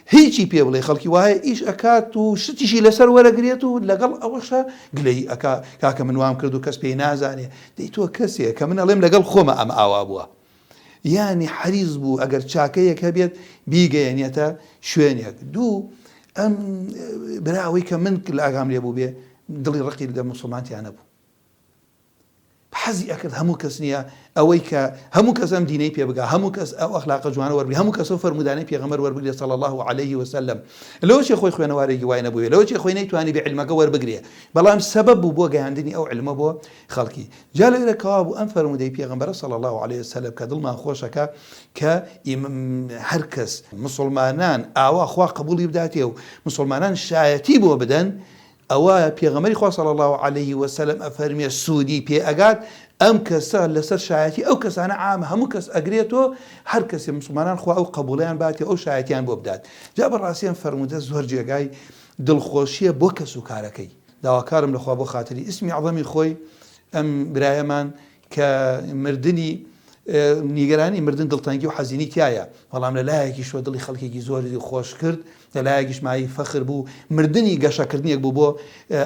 G: هیچی پێ بڵێ خەڵکی وایە ئیش ئەکات و شتیشی لەسەر وەرەگرێت و لەگەڵ ئەوەشە گلەیی ئەکا کاکە من وام کرد و کەس پێی نازانێ دەی تۆ کەسێ کە من ئەڵێم لەگەڵ خۆمە ئەم ئاوا بووە یانی حەریس بوو ئەگەر چاکەیەک هەبێت بیگەیەنێتە شوێنێک دوو ئەم برا ئەوەی کە من لە ئاگام لێ بوو بێ دڵی ڕقی لە موسڵمان تیا نەبوو حەزی ئەکرد هەموو کەس نییە ئەوەی کە هەموو کەس ئەم دینەی پێ بگا هەموو کەس ئەو ئەخلاقە جوانە وەربگرێ هەموو کەس ئەو فەرموودانەی پێغەمبەر وەربگرێ صلی اللە علیه وسلم لەوە چێ خۆی خوێنەوارێکی وای نەبووێ لەوە چێ خۆی نەیتوانی بێ عیلمەکە وەربگرێ بەڵام سەبەب بوو بۆ گەیاندنی ئەو عیلمە بۆ خەڵکی جا لێرە کەوابوو ئەم فەرموودەی پێغەمبەرە صلی اللە علیه وسلم کە دڵمان خۆشەکە کە هەر کەس مسوڵمانان ئاوا خوا قبوڵی بداتێ و مسوڵمانان شایەتی بۆ بدەن ئەوە پێغەمبەری خوا صلی اللە علیه وسلم ئەفەرمێ سوودی پێ ئەگات ئەم کەسە لەسەر شایەتی ئەو کەسانە عامە هەموو کەس ئەگرێتۆ هەر کەسێ مسوڵمانان خوا ئەو قبوڵیان باتێ ئەو شایەتیان بۆ بدات جا بەڕاستی ئەم فەرموودە زۆر جێگای دڵخۆشیە بۆ کەس و کارەکەی داواکارم لە خوا بۆ خاتری ئیسمی عەزەمی خۆی ئەم برایەمان کە مردنی نیگەرانی مردن دڵتەنگی و حەزینی تایە بەڵام لە لایەکیشەوە دڵی خەڵکێکی زۆری خۆش کرد لە لایەکیش مایەی فەخر بوو مردنی گەشەکردنێک بوو بۆ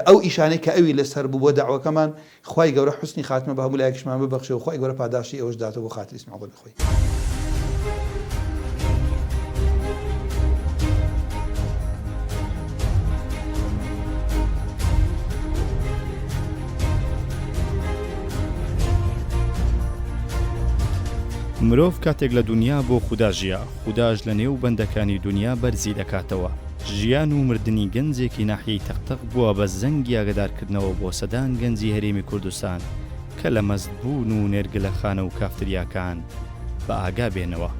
G: ئەو ئیشانەی کە ئەوی لەسەر بوو بۆ دەعوەکەمان خوای گەورە حوسنی خاتمە بە هەموو لایەکیشمان ببەخشێ و خوای گەورە پاداشتی ئێوەش بداتەوە بۆ خاتری ئیسمی عەزەمی خۆی.
C: مرۆڤ کاتێک لە دونیا بۆ خودا ژیا، خوداش لە نێو بەندەکانی دونیا بەرزی دەکاتەوە. ژیان و مردنی گەنجێکی ناحیەی تەقتەق بووە بە زەنگی ئاگەدارکردنەوە بۆ سەدان گەنجی هەرێمی کوردستان کە لە مەست بوون و نێرگلەخانە و کافتریاکان بە ئاگا بێنەوە.